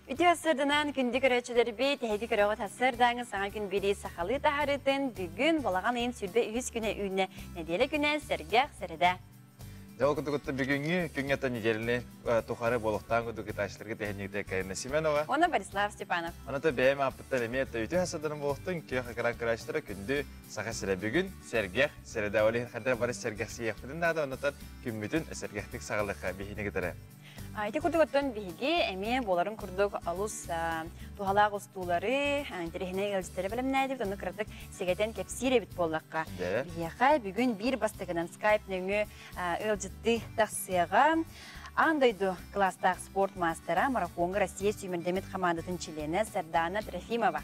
Үтүө сырдынан күндү көрөөччүлэрбит, эһиги көрөҕүт сарсыардааҥы саҥа күн бири сахалыы таһарытын бүгүн балаҕан ыйын 23 күнэ үүннэ нэдиэлэ күнэ сэргэх сэрэдэ. Дьэ ол курдук бүгүҥҥү күҥҥэ неделяны тухары буолуохтаан курдук ытааччыларга тэһинньикте Карина Семенова. Уонна Борислав Степанов. Онон бэйэм ааппыттан эмиэ үтүө сырдынан буолуохтун күөх экран көрөөччүлэрэ күндү Саха сирэ бүгүн сэргэх сэрэдэ ол иһин хайдах бары сэргэхсийиэхпитин наада оннотон күммүтүн сэргэхтик саҕалыахха биһини кытары. Ити курдук оттон биһиги эмиэ буоларын курдук олус туһалаах устуулары, интэриэһинэй ыалдьыттары бэлэмнээтибит, онно кыратык сэгэтэн кэпсиир эбит буоллахха. Биһиэхэ бүгүн биир бастакынан скайп нөҥүө ыалдьыттыы тахсыаҕа. Аан дойду кылаастаах спорт маастара, марафоҥҥа Россия сүүмэрдэммит хамаандатын чилиэнэ Сардаана Трофимова.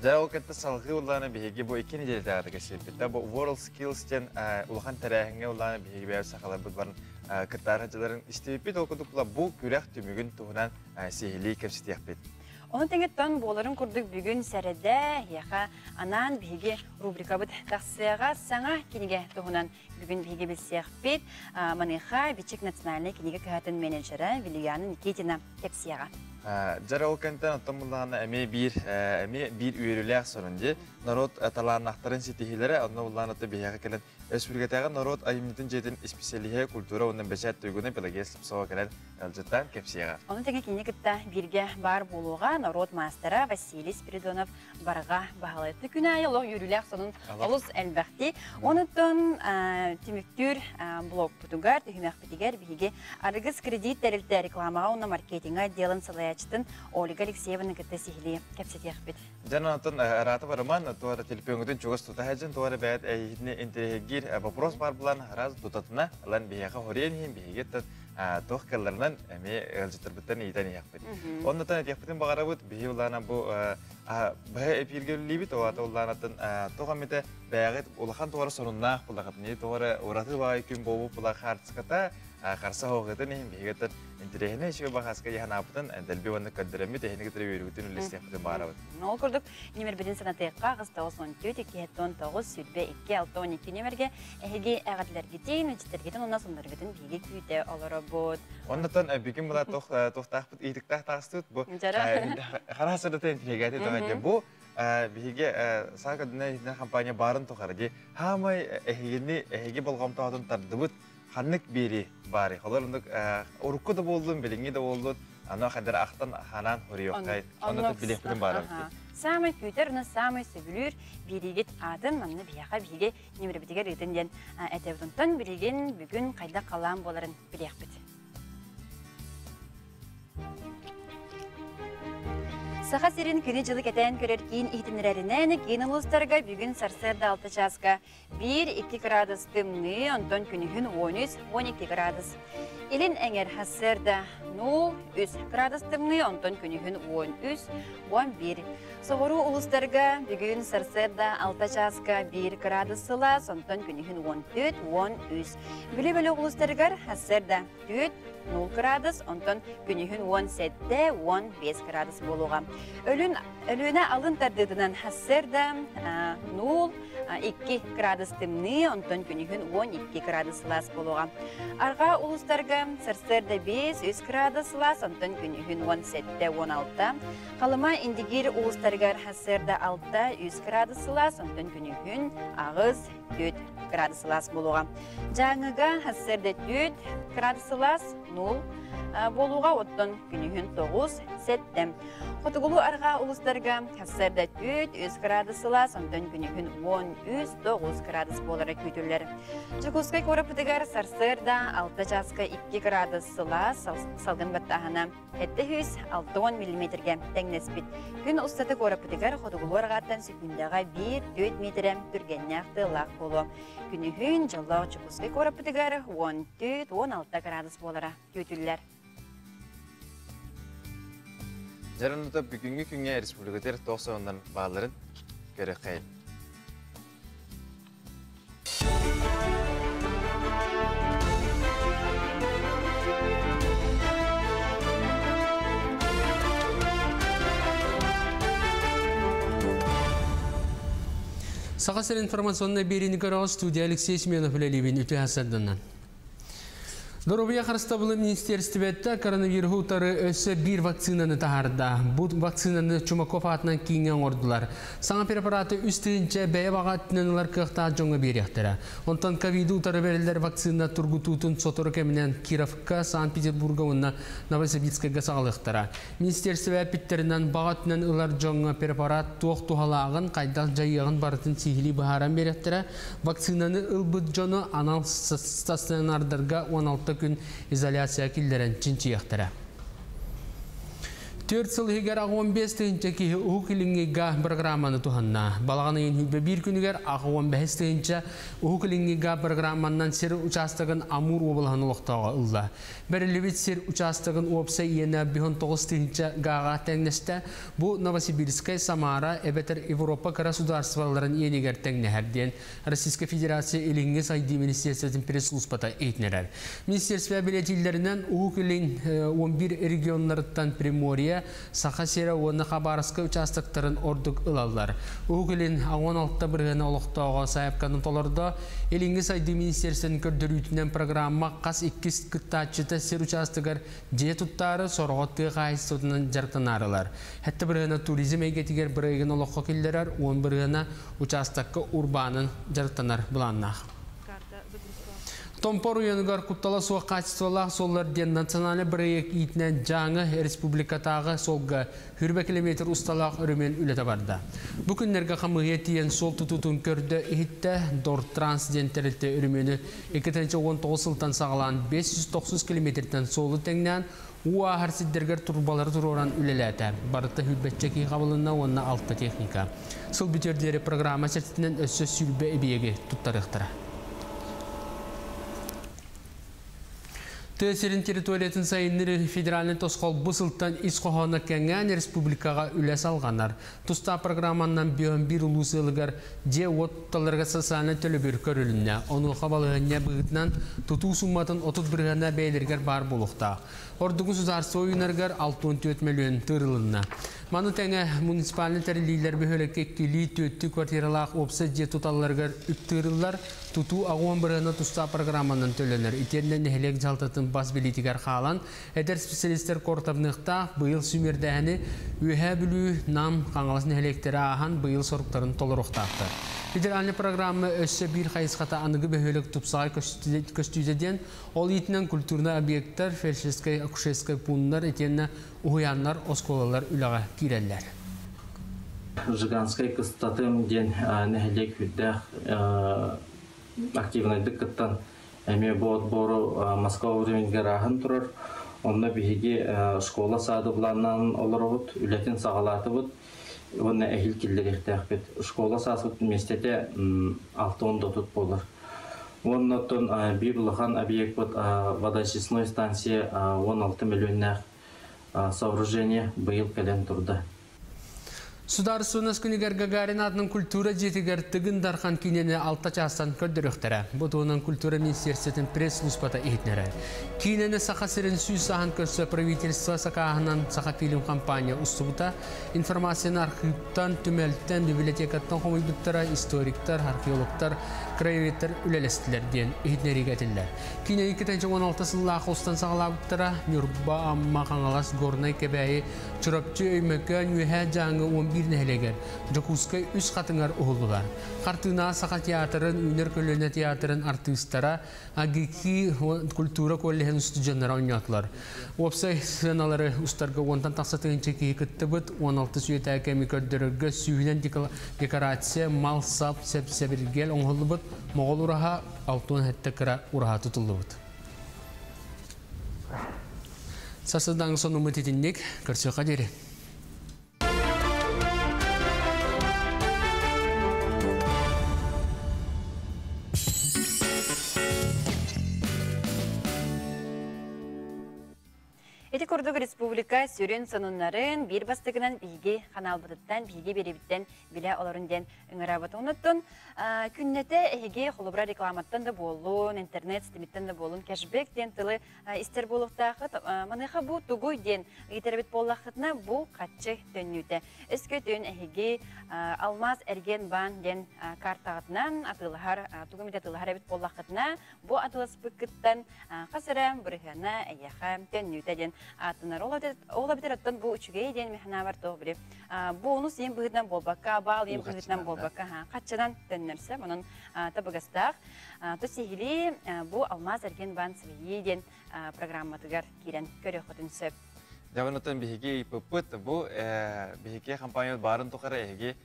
Дьэ, ол кытта салгыы улаана биһиги бу икки нэдиэлэтээҕи кэсиэппит. Бу World Skills диэн улахан тэрээһиҥҥэ улаана биһиги бэйэбит сахаларбыт баран кыттаар сылдьаларын истибиппит. Ол курдук бу күрэх түмүгүн туһунан сиһилии кэпсэтиэхпит. Ону тэҥэ буоларын курдук бүгүн сэрэдэ эһиэхэ анаан биһиги рубрикабыт тахсыаҕа саҥа кинигэ туһунан бүгүн биһиги билсиэхпит. Маныаха Бичик национальнай кинигэ кыһатын менеджерэ Вилюяна Никитина кэпсиэҕэ. Дьэр ол кэнтэн оттон буллаҕына эмиэ биир үөрүүлээх сонун дии. Норуот талааннаахтарын ситиһиилэрэ онно буллаан ото биһиэхэ кэлэн Өрөспүүбүлүкэтээҕи норуот айымньытын дьиэтин исписэлииһэ культура уонна бэчээт туйгуна Пелагея Слепцова кэлэн ыалдьыттаан кэпсиэҕэ. Ону тэҥэ кини кытта бииргэ баар буолуоҕа норуот маастара Василий Спиридонов барҕа баһылайты күн аайы олох үөрүүлээх сонун олус элбэхти. Онуттан түмүктүүр блогпутугар, түһүмэхпитигэр биһиги Арыгыс кредит тэрилтэ рекламаҕа уонна маркетиҥҥа отделын салайааччытын Ольга Алексееваны кытта сиһилии кэпсэтиэхпит. Дьон онтон ыраата барыман, туора телефоҥҥутун чугас тута сылдьан, туора бэйэт эйиһитини интэриэһиргиир вопрос баар булан раз тутатына ылан биһиэхэ хоруйан иһин биһиги туох кыалларынан эмиэ ыалдьыттарбыттан ыйытан иһиэхпит. Оннотон этиэхпитин баҕарабыт, биһи улаана бу быһа эпииргэ үлэлиибит, ол аата улаанатын туох эмитэ бэйэҕит улахан туора сонуннаах булахытын, туора ураты баай күн буолбут була хаартыската харса хоҕытын иһин биһигиттэн интэриэһинэй үчүгэй бахаска яһанаапытын дэлби уонна көрдөрөммүт эһини кытары үөрүүгүтүн үллэстиэхпитин баарабыт. Ол курдук нөмербитин санатыахха 914 219 22 612 нөмерге эһиги эҕэрдэлэргитин, үчүттэргитин уонна сонноргутун биһиги күүтэ олоробут. Оннотон бүгүн була тохтаахпыт ыйытыктаах таҕыстыбыт бу хараха сырдата интригээти тоҕо бу биһиги саха көрдүнэ компания баарын тухары ди хаамай эһигини эһиги болҕомтоҕутун тардыбыт ханнык биэри баары холор оннук урукку да буоллун билиҥҥи да буоллун аны хадыр ахтан ханаан хоруйуохтай онно билиэхпитин баарабыт. Саамай күүтэр уонна саамай сөбүлүүр биэриигит аатын манна биһиэхэ биһиги нөмербитигэр ыытын диэн этэбит. Онтон билигин бүгүн хайдах халаан буоларын билиэхпит. Саха сирин күнү-дьылы кэтээн көрөр киин иһитиннэрэринэн киин улуустарга бүгүн сарсыарда 6 чааска 1-2 градус тымныы, онтон күнүһүн 13-12 градус. Илин эҥэр сарсыарда 0-3 градус тымныы, онтон күнүһүн 13-11. Соҕуруу улуустарга бүгүн сарсыарда 6 чааска 1 градус сылаас, онтон күнүһүн 14-13. Бүлүү бөлөх улуустарыгар сарсыарда 4 0 градус, онтон күнүһүн 17-15 градус буолуоҕа. Өлүн Өлүөнэ алын тардыытынан сарсыарда 0 2 градус тымныы, онтон күнүһүн 12 градус сылаас буолуоҕа. Арҕаа улуустарга сарсыарда 5-3 градус сылаас, онтон күнүһүн 17-16. Халыма Индигир улуустарыгар сарсыарда 6-3 градус сылаас, онтон күнүһүн 8-4 градус сылаас буолуоҕа. Дьааҥыга сарсыарда 4 градус сылаас, 0 буолуоҕа, оттон күнүһүн 9-7. Хотугулуу-арҕаа улуустарга сарсыарда 4-3 градус сылаас, онтон күнүһүн 13-9 градус буолара күүтүллэр. Дьокуускай куораппытыгар сарсыарда 6 чааска 2 градус сылаас, салгын баттааһына 760 миллиметргэ тэҥнэспит. Күн устата куораппытыгар хотугулуу-арҕааттан секундаҕа 1-4 миэтэрэ түргэннээх тыаллаах буолуо. Күнүһүн дьоллоох Дьокуускай куораппытыгар 14-16 градус буолара күүтүллэр. Дьаранута бүгүҥҥү күҥҥэ республикатыгар туох сонуннар баалларын көрүөххэйин. Саха сирин информационнай биэриини көрөҕө студия Алексей Семенов үлэлиибин үтүө сарданан. Доруобуйа харыстабылын министиэристибэтэ коронавируһу утары өссө биир вакцинаны таһаарда. Бу вакцинаны Чумаков аатынан кииҥҥэ оҥордулар. Саҥа препараты 3 тыһыынча бэйэ баҕа өттүнэн ылар кыахтаах дьоҥҥо биэриэхтэрэ. Онтон ковиды утары бэриллэр вакцина тургутуутун сотору кэминэн Кировка, Санкт-Петербурга уонна Новосибирскайга саҕалыахтара. Министиэристибэ эппиттэринэн, баҕа өттүнэн ылар дьоҥҥо препарат туох туһалааҕын, хайдах дьайыаҕын барытын сиһилии быһааран биэриэхтэрэ. Вакцинаны ылбыт дьону анал стационардарга 16 күн изоляция киллэрэн чинчийиэхтэрэ. 4 сыл иһигэр 85 тыһыынча киһи Уһук Илиҥҥи гаас программаны туһанна. Балаҕан ыйын 21 күнүгэр 85 тыһыынча Уһук Илиҥҥи гаас программаннан сир учаастагын Амур уобалаһын олохтооҕо ылла. Бэриллибит сир учаастагын уопсай иэнэ 9 тыһыынча гааҕа тэҥнэстэ. Бу Новосибирскай, Самара, эбэтэр Европа кыра судаарыстыбаларын иэнигэр тэҥнэһэр диэн Российскай Федерация Илиҥҥи сайдыы министиэристибэтин пресс-службата иһитиннэрэр. Министиэристибэ бэлиэтииллэринэн, Уһук Илин 11 регионнарыттан Приморье, Саха сирэ уонна Хабаровскай учаастактарын ордук ылаллар. Уһук Илин 16% олохтооҕо сайаапканы толордо. Илиҥҥи сайдыы министиэристибэтин көрдөрүүтүнэн программа хас иккис кыттааччыта сир учаастагар дьиэ туттаары, сороҕо тыа хаһаайыстыбатынан дьарыктанаарылар. 7% туризм эйгэтигэр бырайыагын олоххо киллэрэр, 10% учаастакка урбаанынан дьарыктанар былааннаах. Томпо оройуонугар куттала суох хаачыстыбалаах суоллар диэн национальнай бырайыак иитинэн Дьааҥы республикатааҕы суолга 20 километр усталаах өрөмүөн үлэтэ барда. Бу күннэргэ хамыыһыйа тиийэн суол тутуутун көрдө иһиттэ. Дортранс диэн тэрилтэ өрөмүөнү 2019 сылтан саҕалаан 590 километртэн суолу тэҥнээн, уу ааһар сирдэригэр турбалары туруоран үлэлээтэ. Барыта сүүрбэччэ киһи хабылынна уонна алта техника. Сыл бүтүөр диэри программа чэрчитинэн өссө 20 эбийиэги туттарыахтара. Тыа сирин территориятын сайыннарыы федеральнай тосхол бу сылтан ис хоһооно кэҥээн республикаҕа үлэ салҕанар. Тустаах программаннан 51 улуус ыалыгар дьиэ-уот тутталларыгар социальнай төлөбүр көрүлүннэ. Онуоха балаһыанньа быһыытынан тутуу сууматын 30% бэйэлэригэр баар буолуохтаах. Ордугун судаарыстыба уйунарыгар 64 мөлүйүөн тыырылынна. Маны тэҥэ муниципальнай тэриллиилэр бөһүөлэккэ иккилии, түөртүү квартиралаах уопсай дьиэ туталларыгар үп тыырыллар, тутуу 80% тустаах программанан төлөнөр. Итиэннэ нэһилиэк дьаһалтатын бас билиитигэр хаалан, эдэр специалистар куортамныахтаах. Быйыл сүүмэрдээһини Үөһээ Бүлүү, Нам, Хаҥалас нэһилиэктэрэ ааһан, быйыл соруктарын толоруохтаахтар. Федеральнай программа өссө биир хайысхата аныгы бөһүөлэк тупсаҕай көстүүтэ диэн, ол иитинэн культурнай объекттар, фельдшерскэй, акушерскай пууннар, итиэннэ уһуйааннар, оскуолалар үлэҕэ киирэллэр. Жиганскай Кыстатым диэн нэһилиэк сүрдээх активнайдык кыттан эмиэ бу отбору Москва уровеньгар ааһан турар. Онно биһиги школа саады былааннаан олоробут, үлэтин саҕалаатыбыт уонна эһиил киллэриэхтээхпит. Школа саадпыт миэстэтэ 630 буолар. Уонна оттон биир улахан объекпыт водоочистной станция 16 миллионнаах сооружение быйыл кэлэн турда. Судаарыстыбаннас күнүгэр Гагарин аатынан культура дьиэтигэр Тыгын Дархан киинэни 6 чаастан көрдөрүөхтэрэ. Бу туһунан культура министиэристибэтин пресс-службата иһитиннэрэр. Киинэни Саха сирин 100 сааһын көрсө правительство сакааһынан Сахафильм компания устубута. Информацияны архивтан, түмэлтэн, библиотекаттан хомуйбуттара, историктар, археологтар, краеведтар үлэлэстилэр диэн иһитиннэриигэ этиллэр. Киинэ 2016 сыллаах устан саҕалаабыттара. Ньурба, Амма, Хаҥалас, Горнай, Кэбээйи, Чурапчы, Өймөкөөн, Үөһээ Дьааҥы 11 нэһилиэгэр, Дьокуускай Үс Хатыҥар уһуллулар. Хартыына Саха театрын, Үүнэр көлүөнэ театрын артыыстара, АГИКИ культура коллеһын студенттара оонньоотулар. Уопсай сыаналары устарга 10-тан тахса тыһыынча киһи кыттыбыт, 16 сүүтээкэми көрдөрөргө сүүһүнэн декорация, мал-сап, сэп-сэбиргэл оҥоһуллубут, Моҕол ураһа, 67 кыра ураһа тутуллубут. Сарсыарда сонуммут итинник, көрсүөххэ диэри. Ити. курдук республика сүрүн сонуннарын биир бастакынан биһиги ханаалбытыттан, биһиги биэриибиттэн билэ олорун диэн ыҥырабыт. Онуттан күннэтэ эһиги холобура рекламаттан да буоллун, интернет ситимиттэн да буоллун кэшбэк диэн тылы истэр буолуохтаахыт. Маныаха бу тугуй диэн ыйытарбыт буоллаххытына, бу хаччы төннүүтэ. Өскөтүн эһиги Алмаз эргиэн баан диэн картаҕытынан атыылаһар, тугу эмит атыылаһар эбит буоллаххытына, бу атыыласпыккыттан хас эрэ бырыһыана эйиэхэ төннүүтэ диэн ааттанар. Ол эбэтэр оттон бу үчүгэй диэн механабар туох били бонус иэн быһыытынан буолбакка, баал иэн быһыытынан буолбакка, хаччынан төннөрсө, онон табыгастаах. Тус сиһилии бу Алмаз эргиэн баан свии диэн программатыгар киирэн көрүөххүтүн сөп. Дьабанытын биһиги ыйыппыппыт бу биһиги компания баарын тухары эһиги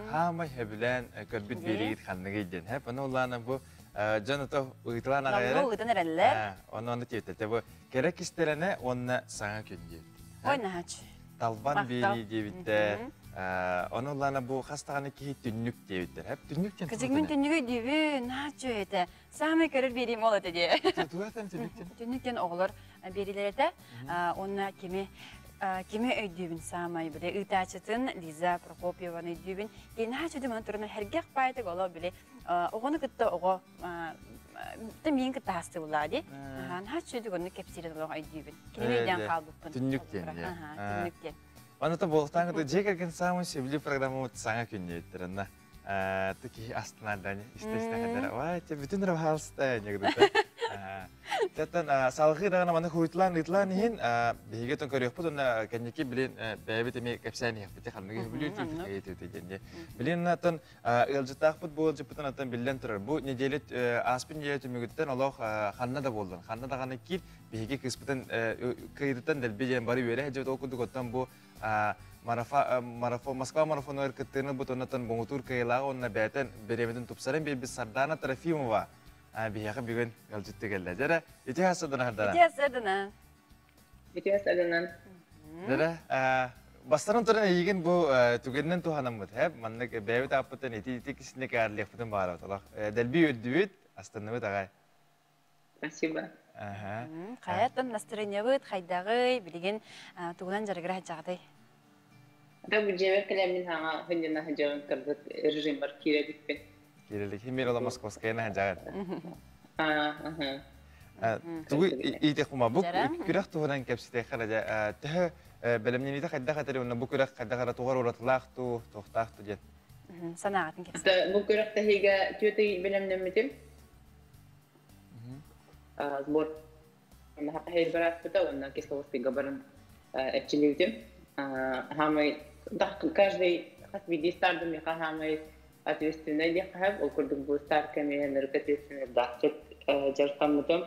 хаамай хөбүлээн көрбүт биэригит ханныгый диэн. Хэп ону улаана бу дьон ото ыытылаан аҕайара. Ыытан эрэллэр. Ону ону тиэтэтэ бу кэрэ кистэлэнэ уонна саҥа күн диэбит. Ой наһач. Талбан биэрии диэбиттэр. Ону улаана бу хас даҕаны киһи түннүк диэбиттэр. Хэп түннүк диэн. Кыдьык мин түннүгү өйдүүбүн, наһаа этэ. Саамай көрөр биэриим ол этэ дии. Тугатан түннүк диэн? Түннүк диэн оҕолор биэриилэр этэ. Уонна кими кими өйдүүбүн саамай били ыытааччытын Лиза Прокопьеваны өйдүүбүн. Наһаа үчүгэй манан туран эргэх баайтык оло били оҕону кытта оҕо миин кытта хастыбылаа ди. Наһаа үчүгэй оннук кэпсиирин олох өйдүүбүн. Кинини өйдөөн хаалбыппын. Түннүк диэн. Түннүк диэн. Аны буолтаан кытта дьиэ кэргэн саамай сөбүлүүр программабыт саҥа күннүөттэр онно киһи астынар истэ-истэ хадара вай те бүтүн рабаалста ньыгдыта Таттан салгыы даҕаны маны хуруйтулаан ыытылаан иһин биһиги тон көрүөхпүт уонна кэнники билин бэйэбит эмиэ кэпсээн иһиэхпит ханныгы сөбүлүүр диэн билин аттан ыалдьыттаахпыт бу ыалдьыппытын аттан биллэн турар бу неделя ааспыт неделя түмүгүттэн олох ханна да буоллун ханна даҕаны киир биһиги кыыспытын кыйытыттан дэлби диэн бары үөрэ сылдьыбыт ол курдук оттон бу марафон Москва марафонугар кыттыыны бу тоннотон боҥутуур кыайыылааҕа уонна бэйэтин бириэмэтин тупсаран биэрбит Сардаана Трофимова биһиэхэ бүгүн ыалдьытты кэллэ. Дьэрэ, ити хасадана хардара. Ити хасадана. Ити хасадана. Дьэрэ, бастарын туран эйигин бу түгэнинэн туһанаммыт, хэп, маннык бэйэбит ааппыттан ити ити кисини кээрлиэхпитин баҕарабыт. Олох дэлби үрдүбүт, астынныбыт аҕай. Спасибо. Хайаттан настроениябыт хайдаҕый, билигин тугунан дьарыгыра сылдьаҕытый? Да бу дьиэбэр кэлэммин хаҥа сынньана сылдьабын кырдык режиммар киирэ иликпин. Киирэ илик. Химир ола Московская сылдьаҕын. Тугу иитэх бу күрэх туһунан кэпсэтиэххэ эрэ төһө бэлэмнэниитэ хайдах этэр уонна бу күрэх хайдах эрэ тугар уратылаах туу, туохтаах туу диэн. Санааҕытын кэпсээ. Бу күрэхтэһиигэ түөрт ый бэлэмнэммитим. Сбор бараспыта уонна Кисловодскайга баран эрчиллибитим. Хаамай каждый хас биирдии стардым миэхэ хаамай ответственный диэххэ сөп. Ол курдук бу стар кэмиһэннэргэ ответственныйдаахчыт дьарыктаммытым.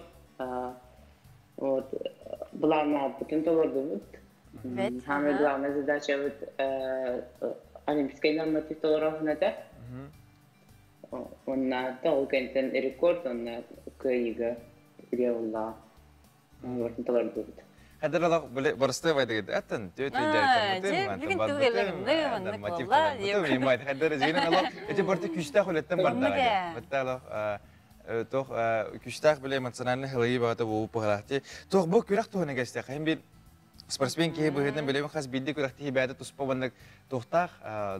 Вот былааннаабытын толордубут. Самая главная задача олимпийскай норматив толорооһун этэ. Уонна ол кэнтэн рекорд уонна кыайыыга үлэ буолла. Толордубут. Хадыралах барысты байдыгыт аттан төт Бүгүн тыл норматив хадыр жигин алох эти барты күчтәх үлеттен барда. Батталох тох күчтәх биле эмоциональный хылыйы багата бу пыһалахти. Тох бу күрэх туһуна кестек. Хем бир спортсмен киһи быһыытынан билэбин хас биирдии күрэхтэһии бэйэтэ туспа маннык туохтаах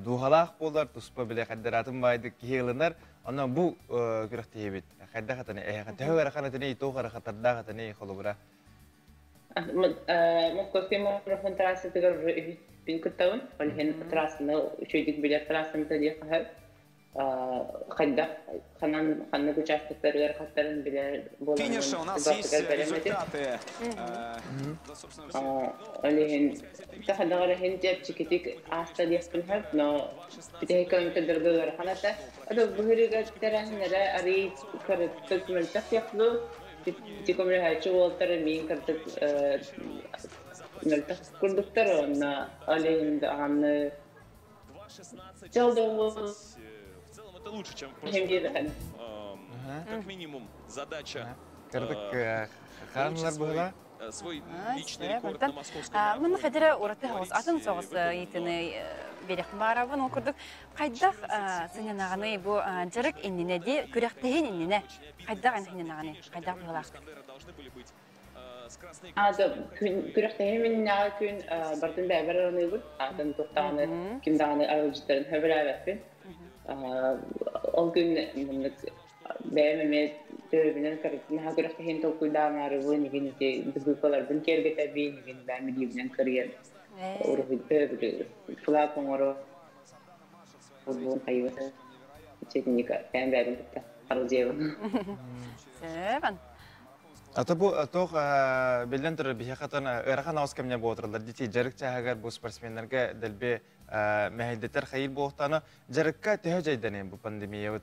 дууһалаах буолар, туспа билэ хаддаратын баайдык киһи ылынар. Онон бу күрэхтэһиибит хайдах атаны эһэхэ төһө ыарахан этиний, туох ыарахаттардаах этиний холобура? Московский марафон трассатыгар үһүспүн кыттабын. Ол иһин трассаны үчүгэйдик билэр трассам диэх хаһар. Хайдах ханан ханнык участоктарыгар хаттарын билэр буолан Финиша у нас есть результаты. Да, собственно, все. Ол иһин тахадаҕар иһин чэпчэкитик ааста диэхпин сөп, но бүтэһик километрдарга ыарахан этэ. Ата быһырыга тэрээһиннэрэ арый кырыттык мөлтөх диэхлу ити көмөлөһөөччү уолтар миин кырдык мөлтөх курдуктар онно ол иһин даҕаны В целом это лучше, чем в прошлом году. Как минимум задача Кырдык хаанлар быһыла свой личный рекорд на московском Мын хадира ураты хоҕус атын соҕус ыйытыны берек баарабын ол курдук хайдах сынньанаҕыный бу дьарык иннинэ ди күрэхтэһин иннинэ хайдах иннинэҕиний хайдах быһылаах должны были быть. А, күрэхтэһии миннэҕэ күн бартын бэйбэр аныыбыт. Атын туохтаҕаны ким даҕаны арылдьыттарын хөбүлээбэппин. Ол күн маннык бэйэм эмиэ төбөбүнэн наһаа күрэхтэһиин толкуйдаамаарыбын, игин ити бытыылкаларбын киэргэтэбин, игин бэйэм илиибинэн кырыйан уруһуйда флаг оҥоро буон хайыбыта. Четинника бэйэм бэйэбин кытта арылдьыйабын. Сөп. Ата бу тоох биллэн турар биһиэхэтэн ыарахан аҕыс кэмҥэ буолтураллар дити дьарык чааһыгар бу спортсменнарга дэлби мэһэйдэтэр хайыр буолуохтаана дьарыкка төһө дьайданын бу пандемиябыт?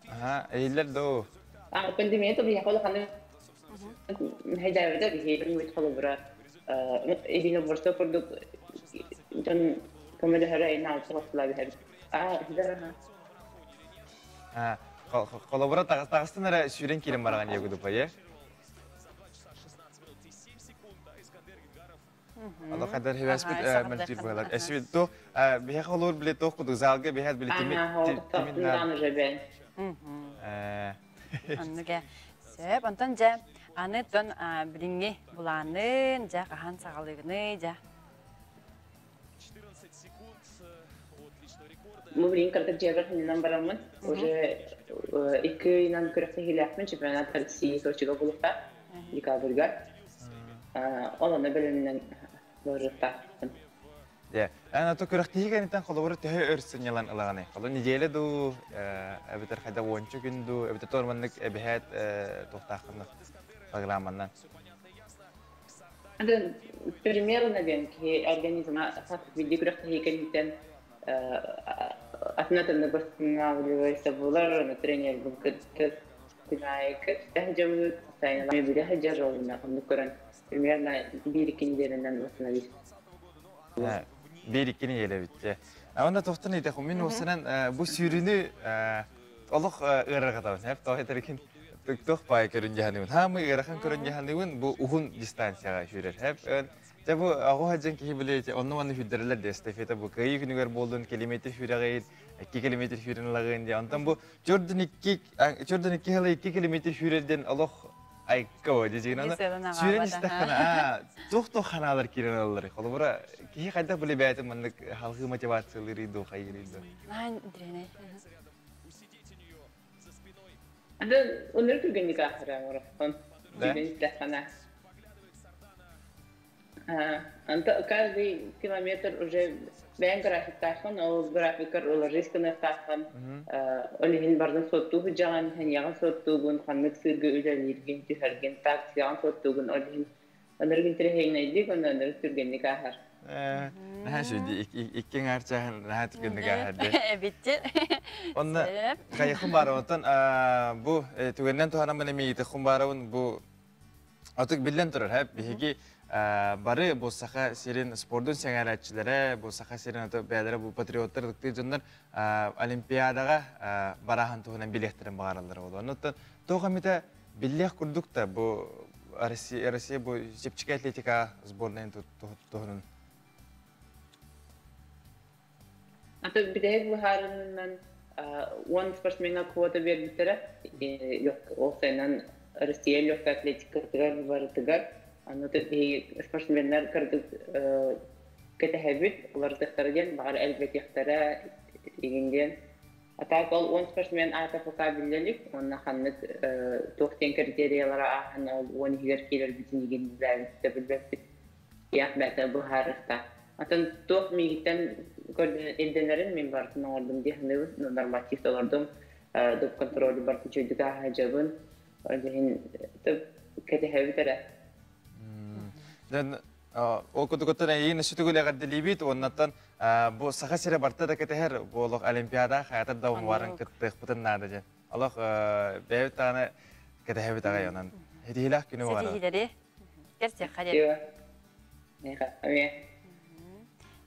Аха, эһиллэр доо. А, пандемия то биһиэхэ улаханнык мэһэйдээбитэ. Биһиги холобура единоборство курдук дьон көмөлөһөрө айнаалса биһэбит. А, Холобура таҕыстан эрэ сүүрэн киирэн бараҕан диэгудупа е. Ало хадар хибэспит мэлтир быһалар. Эсвит то биһэ холур биле тох кудук залга биһэ биле тимит тимит на. Оннуга. Сөп, онтон дьэ аны тон билиҥҥи булаанын, дьэ хаһан саҕалыгыны, дьэ. Бу билин кырдык дьиэбэр хыннан бараммын. Уже 2 ыйынан күрэхтэһиилээхпин чемпионат России Сочига булукта декабрьга. Ол онно бэлэмнэн барыахтаахпын. Дьэ, эн ато күрэхтэһии кэнниттэн холобура төһө өр сынньалан ылаҕыный? Холо неделя дуу, эбэтэр хайда уонча күн дуу, эбэтэр торманнык эбэһээт туохтааххын программаннан? Это примерно диэн киһи организма хас биирдии күрэхтэһии кэнниттэн атын-атыннык восстанавливайся булар, аны тренербин кытта күн аайы кэпсэтэ сылдьабыт, постоянно билэ сылдьар, ол оннук көрөн примерно биир-икки неделянан восстановить. Биир-икки неделя битте. Онда тохтон ите мин осынан бу сүүрүнү олох ыарырҕатабын. Хеп тоҕо этэрикин тох баай көрүн дьаһаныбын. Хаамы ыарахан көрүн дьаһаныбын бу уһун дистанцияҕа сүүрэр. Хеп Дьэ бу оҕо сылдьан киһи билэ онно манна сүүрдэрэллэр дии эстафета бу кыайыы күнүгэр буоллун километр сүүрэҕин, 2 километр сүүрэн ылаҕын дии. Онтон бу чөрдөн 2 чөрдөн 2 хыла 2 километр сүүрэр диэн олох айка о дии аны сүүрэн истэххинэ аа туох-туох ханаалар киирэн ылаллар. Холобура киһи хайдах билэ бэйэтин маннык халҕыы мотивациялыырый дуу хайыырый дуу. Наһаа интириэнэй. Аны оннук түргэнник аахара оҥороххун. Сүүрэн истэххинэ. Анта каждый километр уже бэйэҥ графиктааххын, ол графиккар уложись гыныахтааххын, ол иһин бардын суоттуу сылдьаҕын, ханьяҕын суоттуугун, ханнык сыырга үлэлииргин, түһэргин, тактикаҕын суоттуугун, ол иһин ынырык интэриэһинэйдик уонна ынырык түргэнник ааһар. Наһаа үчүгэй икки аҥаар чааһын наһаа түргэнник ааһар дии. Эбитти. Онно хайыхым баар онтон бу түгэннэн туһанаммын эмиэ ыйытыххым баарабын бу Атык биллэн турар, хэп биһиги бары бу Саха сирин спордун сэҥээрээччилэрэ, бу Саха сирин бэйэлэрэ бу патриоттар ытыктыыр дьоннор Олимпиадаҕа барааһын туһунан билиэхтэрин баҕараллар буолуо. Оннуттан туох эмитэ биллиэх курдук да бу Россия, Россия бу чэпчэки атлетика сборнайын туһунан. Аты бүтэһик быһаарынынан 10 спортсмеҥҥа квота биэрбиттэрэ. Ол сайынан Россия легкой атлетикатыгар барытыгар аны биһиги спортсменнар кырдык кэтэһэбит, уларытыахтара диэн, баҕар элбэтиэхтэрэ игин диэн. А так ол 10 спортсмен аата пока биллэ илик, уонна ханнык туох диэн критериялара ааһан ол 10 иһигэр киирэрбитин игин билбэппит. Иах бэйэтэ быһаарыахтаах. Атын туох миигиттэн ирдэнэрин мин барытын оҥордум дии саныыбын. Норматив толордум, доп контролю барытын үчүгэйдик ааһадьабын. Ол иһин кэтэһэбит эрэ. Дэн ол кутугуттан эйиин өссө эҕэрдэлиибит уоннаттан бу Саха сирэ барта да кэтэһэр бу олох Олимпиада хаятар да умуарын кыттыахпытын наада дьэ. Олох бэйэбит даҕаны кэтэһэбит аҕай онон. Ситиһиилээх күнү баҕарабын. Ситиһиилэри. Кэрсиэххэ диэн.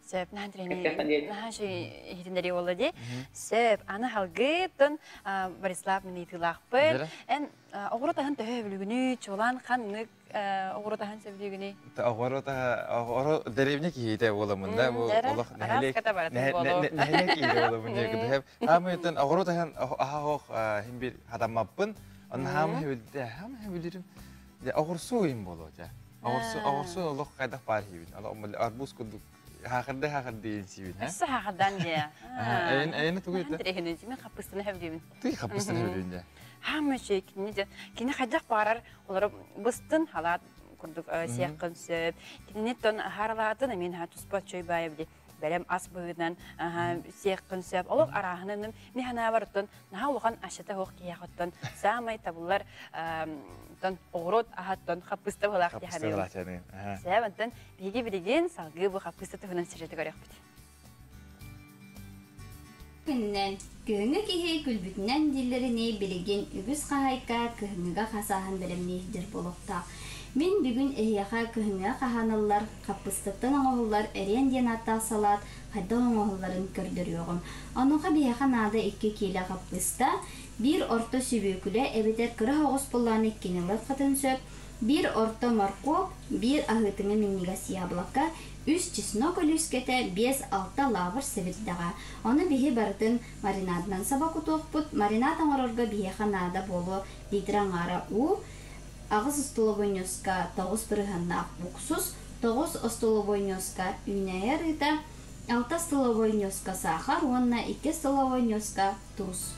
Сөп, наһаа тренер, наһаа иһитиннэри буолла дии. Сөп, аны халгыттан Борислав мин ыйытыылаахпын. Эн оҕуруот аһын төһө сөбүлүүгүнүй, чуолаан ханнык оҕуруот аһын сөбүлүүгүнүй? Оҕуруот аһа, оҕуруот дэриэбинэ киһитэ буоламын да, бу олох нэһилиэк нэһилиэк киһитэ буоламын диye кыдыһып. Аамыйтан оҕуруот аһын аһа оһох хим бир хатаммаппын. Онно хаамы хэбилдэ, хаамы хэбилирим. Оҕурсуу им боло дьэ. Оҕурсу оҕурсу олох хайдах баар хибин. Арбуз курдук хаахырды хаахырды сиибин. Өссө хаахырдан дьэ. Эйин эйин тугу итэ? Тирехинин мен хаппыстыны хэвдибин. Ты хаппыстыны хэвдибин дьэ. Хаамы чүй кини дьэ кини хайдах баарар олары быстын халаат курдук сиэххин сөп. Кинини тон харалаатын эмин ха туспа чөй баайа били бэлэм ас быһыытынан сиэххин сөп. Олох арааһынан ми ханаабар оттон наһаа улахан ашата хоох киһиэхэ оттон саамай табыллар тон оҕуруот аһаттан хаппыста буолаах дии саныыбын. Сөп, онтон биһиги билигин салгыы бу хаппыста туһунан сюжеты көрүөхпүт. Күнүнэн күһүҥҥү киһи күлбүтүнэн дииллэринии билигин үгүс хаһаайка кыһыҥҥыга хасааһын бэлэмнии сылдьар буолуохтаах. Мин бүгүн эһиэхэ кыһыҥҥыга хаһааныллар хаппыстаттан оҥоһуллар эриэн диэн ааттаах салаат хайдах оҥоһулларын көрдөрүөҕүм. Онуоха биһиэхэ наада 2 киилэ хаппыста, биир орто сүбүөкүлэ эбэтэр кыра оҕус былааны иккини ылыаххытын сөп, биир орто моркуоп, биир аһыытыҥы минньигэс яблоко, үс чеснок өлүүскэтэ, 5-6 лавр сэбирдэҕэ. Ону биһи барытын маринадынан саба кутуохпут. Маринад оҥорорго биһиэхэ наада буолуо литр аҥаара уу, 8 остолобуой ньуоска 9 бырыһыаннаах уксус, 9 остолобуой ньуоска үүнээйи арыыта, 6 столовой ньуоска саахар уонна 2 столовой ньуоска туус.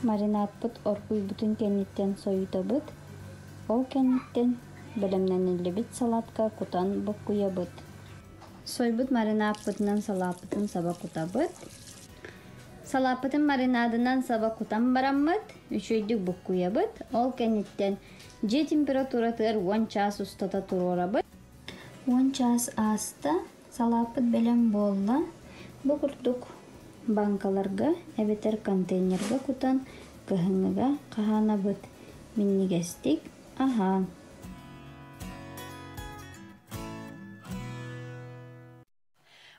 Маринадпыт оргуйбутун кэнниттэн сойутабыт, ол кэнниттэн бэлэмнэниллибит салатка кутан буккуйабыт. Сойбут маринадпытынан салааппытын саба кутабыт. Салааппытын маринадынан саба кутан бараммыт, үчүгэйдик буккуйабыт. Ол кэнниттэн дьиэ температуратыгар 10 чаас устата туруорабыт. 10 чаас ааста, салааппыт бэлэм буолла. Бу курдук банкаларга эбэтэр контейнерга кутан кыһыҥҥыга хаһаанабыт. Минньигэстик аһааҥ.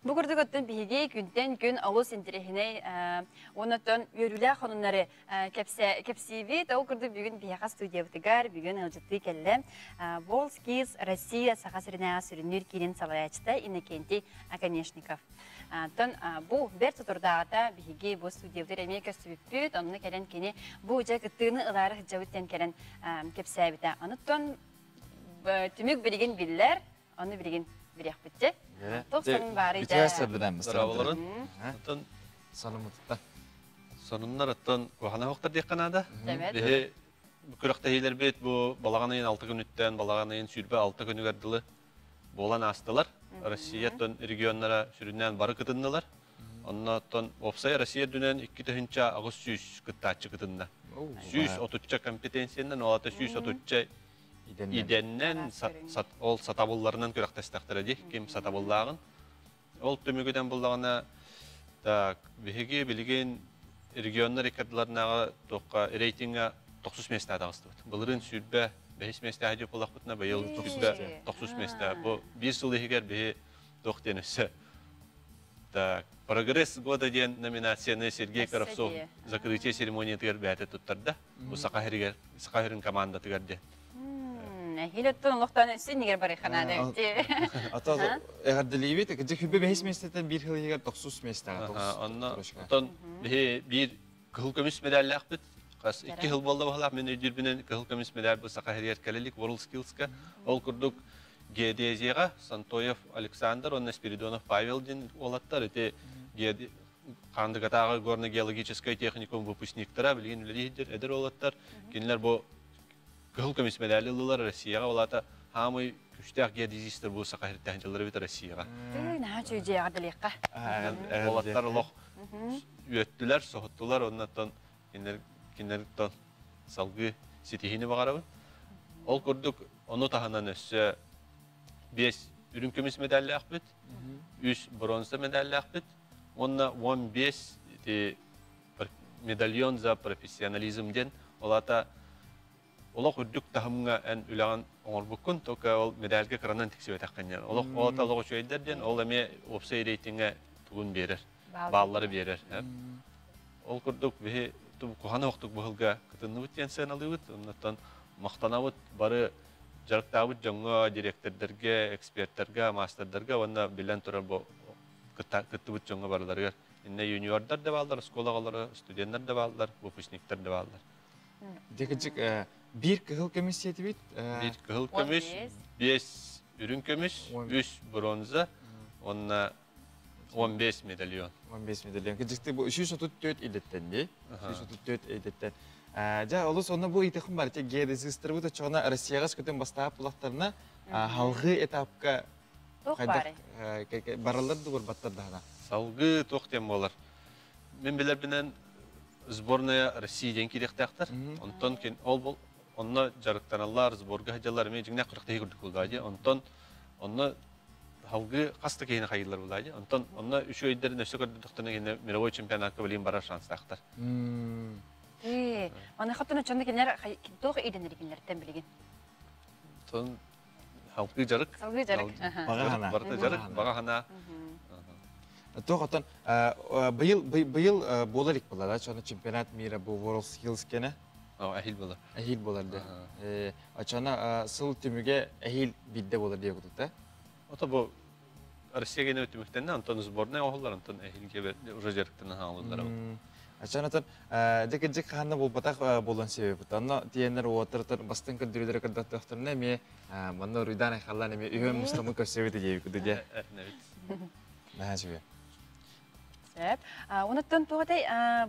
Бу курдук оттон биһиги күнтэн күн олус интэриэһинэй уонна үөрүүлээх хонуннары кэпсиибит. Ол курдук бүгүн биһиэхэ студиябытыгар бүгүн ыалдьыттыы кэллэ. Волскис Россия Саха сиринээҕи сүрүннүүр киинин салайааччыта Иннокентий Оконешников. Оттон бу бэрт соторутааҕыта биһиги бу студиябытыгар эмиэ көрсүбүппүт. Онно кэлэн кини бу дьэ кыттыыны ылаары сылдьабыт диэн кэлэн кэпсээбитэ. Онуттан түмүк билигин биллэр, ону билигин билиэхпитчэ. Туох сонун баарый да? Оттон сонуммутуттан. Сонуннар оттон куһаҕана суохтар диэххэ наада. Биһи күрэхтэһиилэрбит бу балаҕан ыйын 6 күнүттэн балаҕан ыйын 26 күнүгэр дылы буолан аастылар. Россия оттон регионнара сүрүннээн бары кытыннылар. Онно оттон уопсай Россия үрдүнэн 2800 кыттааччы кытынна. 130 компетенциянан, ол ата 130 идэннэн ол сатабылларынан күрэхтэстэхтэрэ дии, ким сатабыллааҕын. Ол түмүгүнэн буллаҕына, так, биһиги билигин регионнар иккардыларынааҕы туохха рейтингэ 90 места таҕыстыбыт. Былырыын сүүрбэ бэһис места дип буоллахпытына, быйыл сүүрбэ 90 места. Бу биир сыл иһигэр биһи туох диэн өссө так, «Прогресс года» диэн номинацияны Сергей Коровцов закрытие церемониятыгар бэйэтэ туттарда. Бу Саха сиригэр, Саха сирин командатыгар диэн. Хилеттон олохтон өссө нигер барыханаада. Ата эҕэрдэлиибит, кыдьык хүббэ бэһис местэттэн биир хыл иһигэр 90 местэҕэ. Онно оттон биһи биир кыһыл көмүс медаллаахпыт. Хас 2 хыл буолла баһылаах мен өйдүүрбүнэн кыһыл көмүс медаль бу Саха сиригэр кэлэлик World Skills-ка. Ол курдук геодезияҕа Сантоев Александр уонна Спиридонов Павел диэн уолаттар ити Хаандыгатааҕы горно-геологическай техникум выпускниктара билигин үлэлиир эдэр уолаттар. Кинилэр бу кыһыл көмүс медали ыллылар Россияҕа олата хаамый күштээх геодезистер бу Саха сиртэн дьыллар эбит Россияҕа. Наһаа чүйдьиэҕэ дэлиэххэ. Уолаттар олох үөттүлэр, соһуттулар, оннуттан кинилэр салгыы ситиһиини баҕарабын. Ол курдук ону таһынан өссө 5 үрүн көмүс медаллаахпыт, 3 бронза медаллаахпыт, уонна 15 медальон за профессионализм диэн, ол аата олох үрдүк таһымҥа эн үлэҕин оҥорбуккун, только ол медальга кыранан тиксибэтэххин. Олох ол аата олох үчүгэйдэр диэн, ол эмиэ уопсай рейтингэ тугун биэрэр, бааллары биэрэр. Ол курдук биһи куханы охтук быһылга кытынныбыт диэн сыаналыыбыт, оннуттан махтанабыт бары дьарыктаабыт дьоҥҥо, директордарга, эксперттерга, мастердарга уонна билэн турар бу кыттыбыт дьоҥҥо барыларыгар. Инне юниордар да бааллар, оскуолаҕалары, студенттар да бааллар, выпускниктар да бааллар. Декечик бир кыһыл көмүс сетибит. Бир кыһыл көмүс, 5 үрүн көмүс, 3 бронза, онна 15 медальон. 15 медальон. Кыжыкты бу 334 илеттен ди. 334 илеттен. Жа олус онно бу итехин бар те геодезистер бу чона Россияга көтөн бастаап булактарына халгы этапка баралар дугур баттар дана. Салгы тох тем болар. Мен билер бинен сборная России ден кирехтактар. Онтон кен ол бол онно жарыктаналар, сборга хаҗалар мен жиңнә 40 күрдүк булды. Онтон онно халгы каста кейин хайылар булды. Онтон онно үч өйдер нөсө көрдүктөн кене мировой чемпионатка билин барар шанстактар. Аны хаттын чонды кинер тох иденер кинерден билген. Тон халгы жарык. Салгы жарык. Багахана. Барда жарык, багахана. Тоқотон быйыл быйыл болар ик булар, чона чемпионат мира бу World Skills кене. Әхил болар. Әхил болар да. Ачана сыл түмүгө әхил бидде болар диye кутут. Ото бу Россия гене өтүмүктен Антон сборная оһоллар, Антон әхилге уже жарыктан хаалылар. Ачанатан дек дек ханна бул батах болон себеп. Анна тиеннер уотыртыр бастын көдүрүлөр көддөттөрнө ме манна руйдан халлан эме үйөн мустамы көсөбүт диye кутут де. Нахажы. Сөп. Онуттан туғатай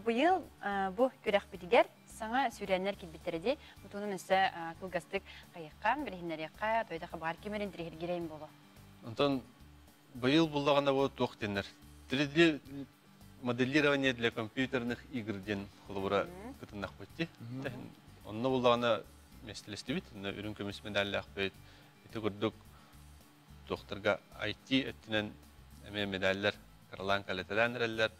быйыл бу күрәк битигер саңа сүрәннәр килбиттереди. Бутунун өсө кылгастык кайыккан, бирһиннәрекка, тойда бар кемерин диригерейм болу. Антон быйыл буллаганда бу туох денер. 3D моделирование для компьютерных игр ден холобура кытыннак битти. Онно буллаганда меселестибит, онно үрүн көмүс медаллах бит. Ити курдук докторга IT эттинен эме медаллер каралан калетеләнреллер.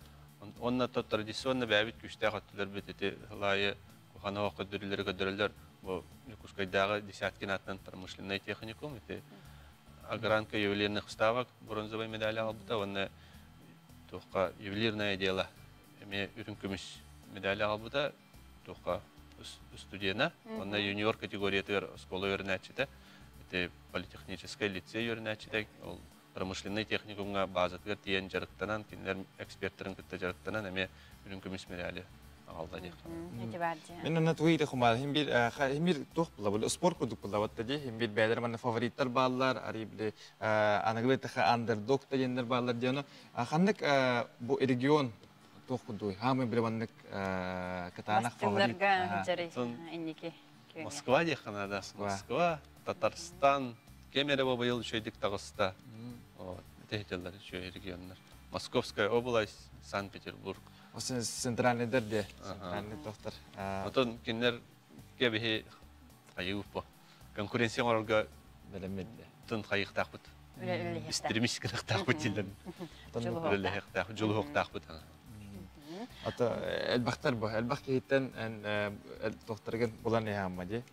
Онна то традиционно бәбит күчтә хаттылар бит ити лайы кухана вакыт көдүрүлөр. Бу Якутскайдагы Десяткин атынан промышленный техникум ити огранка ювелирных вставок бронзовой медали албыта, онна тухка ювелирное дело эме үрүн көмүс медали албыта, тухка студена, онна юниор категория школа өрнәчите, ити политехнический лицей өрнәчите, ол промышленный техникумга базатыгар тиен жарыктанан, кинилер эксперттерин кытта жарыктанан эме үрүн көмүс медали алда дек. Мен онна туйды хумар, хим бир хим бир тух була, бул спорт кудук була батта ди, хим бир бәдер мана фавориттар баллар, ари биле аныгылы таха андердог дегендер баллар дияны. Хандык бу регион тух кудуй, хамы биле маннык катанак фаворит. Москва дек ханада, Москва, Татарстан, Кемерово быйыл үшөйдик тагыста. Техтелер үшөй регионнар. Московская область, Санкт-Петербург. Осын центральный дерде, центральный доктор. Отон киндер кебихи хайып бу. Конкуренция орга белемедде. Тын хайык тахбыт. Истремис кылык тахбыт дилен. Үлелехтах, жулук тахбыт. Ата элбахтар бу, элбах кейттен докторген булан яма ди.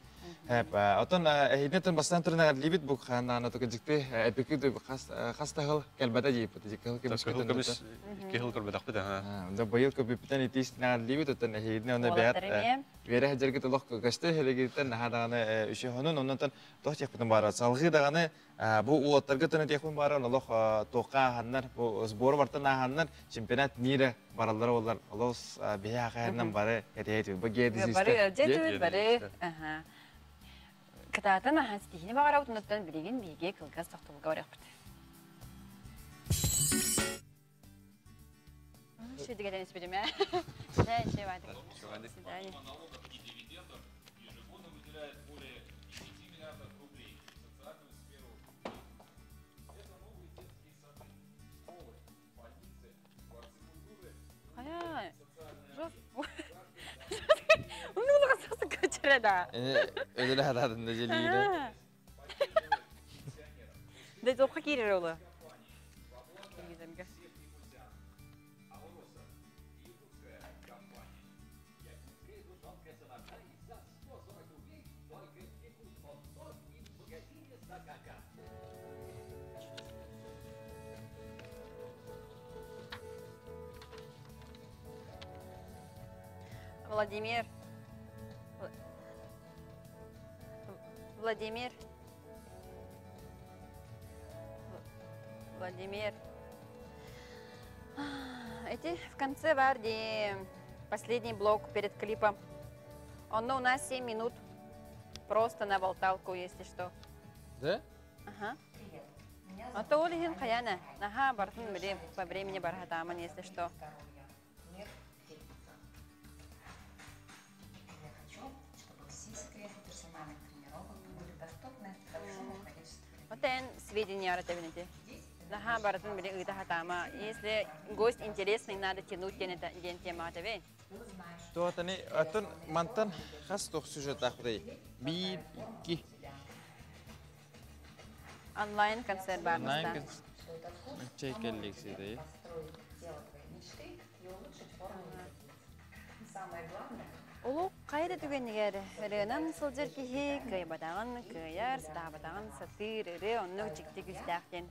Отон эхинетен бастан турна либит бу ханана тока жикте эпики ду хас хастахыл келбата жип жикте кемис кемис кехил көрбөдак бит ха. Да быйыл көпүптен итис на либит отон эхине оны бәт вере жерге толок көстө хелегитен хадаганы үшө хонун оннан тох текпитен бара салгы даганы бу уоттарга төнө текпин бара олох тока ханнар бу сбор бартан ханнар чемпионат мира баралар олар олос бия хайрнан бары этети бу гедизисте. Бары жетү бары. Аха. Кытаатын ахан стихini бағара ұтыныттан білеген бейге кылгаз тоқтылға барақ біт. Шүйдігеден іспедім, ә? Шай, бадық. Свидание. Қая, жоқ. Көчөрө да. Ödülü hadadında jeliydi. Да тоққа кирер олы. Владимир. Владимир. Владимир. Эти в конце Варди последний блок перед клипом. Он у нас 7 минут просто на болталку, если что. Да? Ага. А то Олигин Хаяна. Ага, бартын били по времени бархатаман, если что. Вот сведения о. Ага, бартын били ыта хатама. Если гость интересный, надо тянуть день тема тебе. Туатани атын мантан хас тох сюжет ахрей. 1 2 Онлайн концерт бар. Онлайн чекеллик сидей. Улу кайда түгенигер ырыынан сылдьар киһи кыайбатаҕын кыайар, сатаабатаҕын сатыыр ыры оннук дьикти күүстээхтин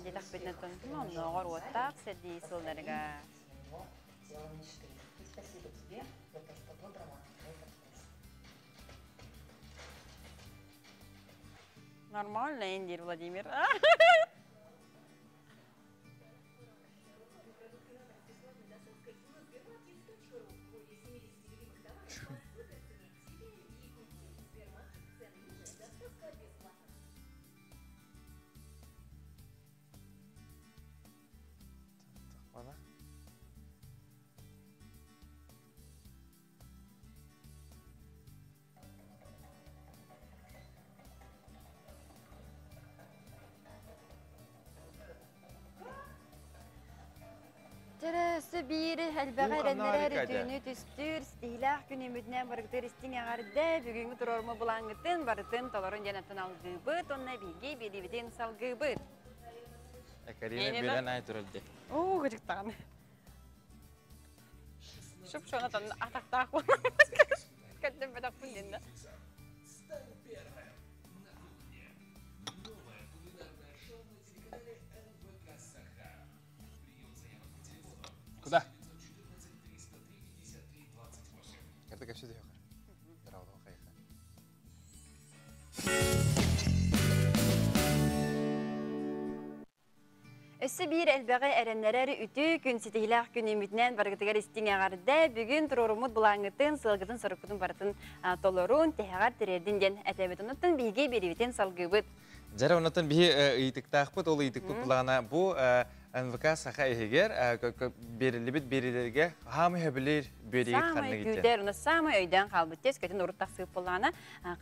диэтэхпитинэ оннооҕор уоттаах сэрдии сылларга. Нормально, Индир Владимир. Төрөсі бири әлбәғә рәннәрәр үтүнү түстүр, стихләх күн үмүтінен баргытыр истиң ағарды, бүгінгі тұрормы бұлаңғытын, барытын толорын жанаттан алгыбыт, онна биги бирибитин салгыбыт. Карина берен ай туралды. О, гыжыктаган. Шуп шонатан атактаак. Кәттем бетак күнденде. Куда? Это как все. Өссө биир элбэҕи эрэннэрэр үтүө күн ситиһилээх күн үмүтүнэн баргытыгар истиҥ эҕэрдэ бүгүн туруоруммут булааҥҥытын сылгытын соруккутун барытын толорун тэһэҕэр тириэрдин диэн этэбит онуттан биһиги биэрибитин салгыыбыт. Дьэрэ оннуттан биһи ыйытыктаахпыт ол ыйытыкпыт булаҕына бу НВК Саха иһигэр берилибит берилерге хаамы хөбүлэр беригит ханнык күүтэр, уна самый өйдөөн хаалбыт тес көтүн урут тахсыып буллаана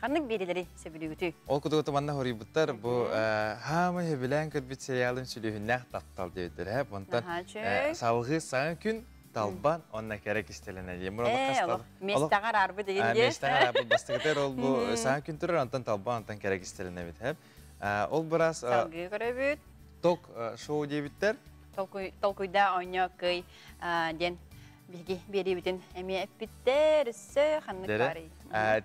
ханнык берилери сөбүлүүгүтүй. Ол кудугуту манна хоруйбуттар бу хаамы хөбүлээн көрбүт сериалын сүлүһүннээх таптал диэбиттэр һэ. Онтон салгыы саҥа күн талбан онна керек истелене диэн. Местаҕар арбы деген де. Местаҕар арбы бастыгытар ол бу саҥа күн турар онтон талбан онтон керек истелене бит һэ. Ол бырас салгыы көрөбүт. Ток шоу диэбиттэр. Толкуйда ойноо кый диэн биһиги биэрибитин эмиэ эппиттэр өссө ханнык баарый.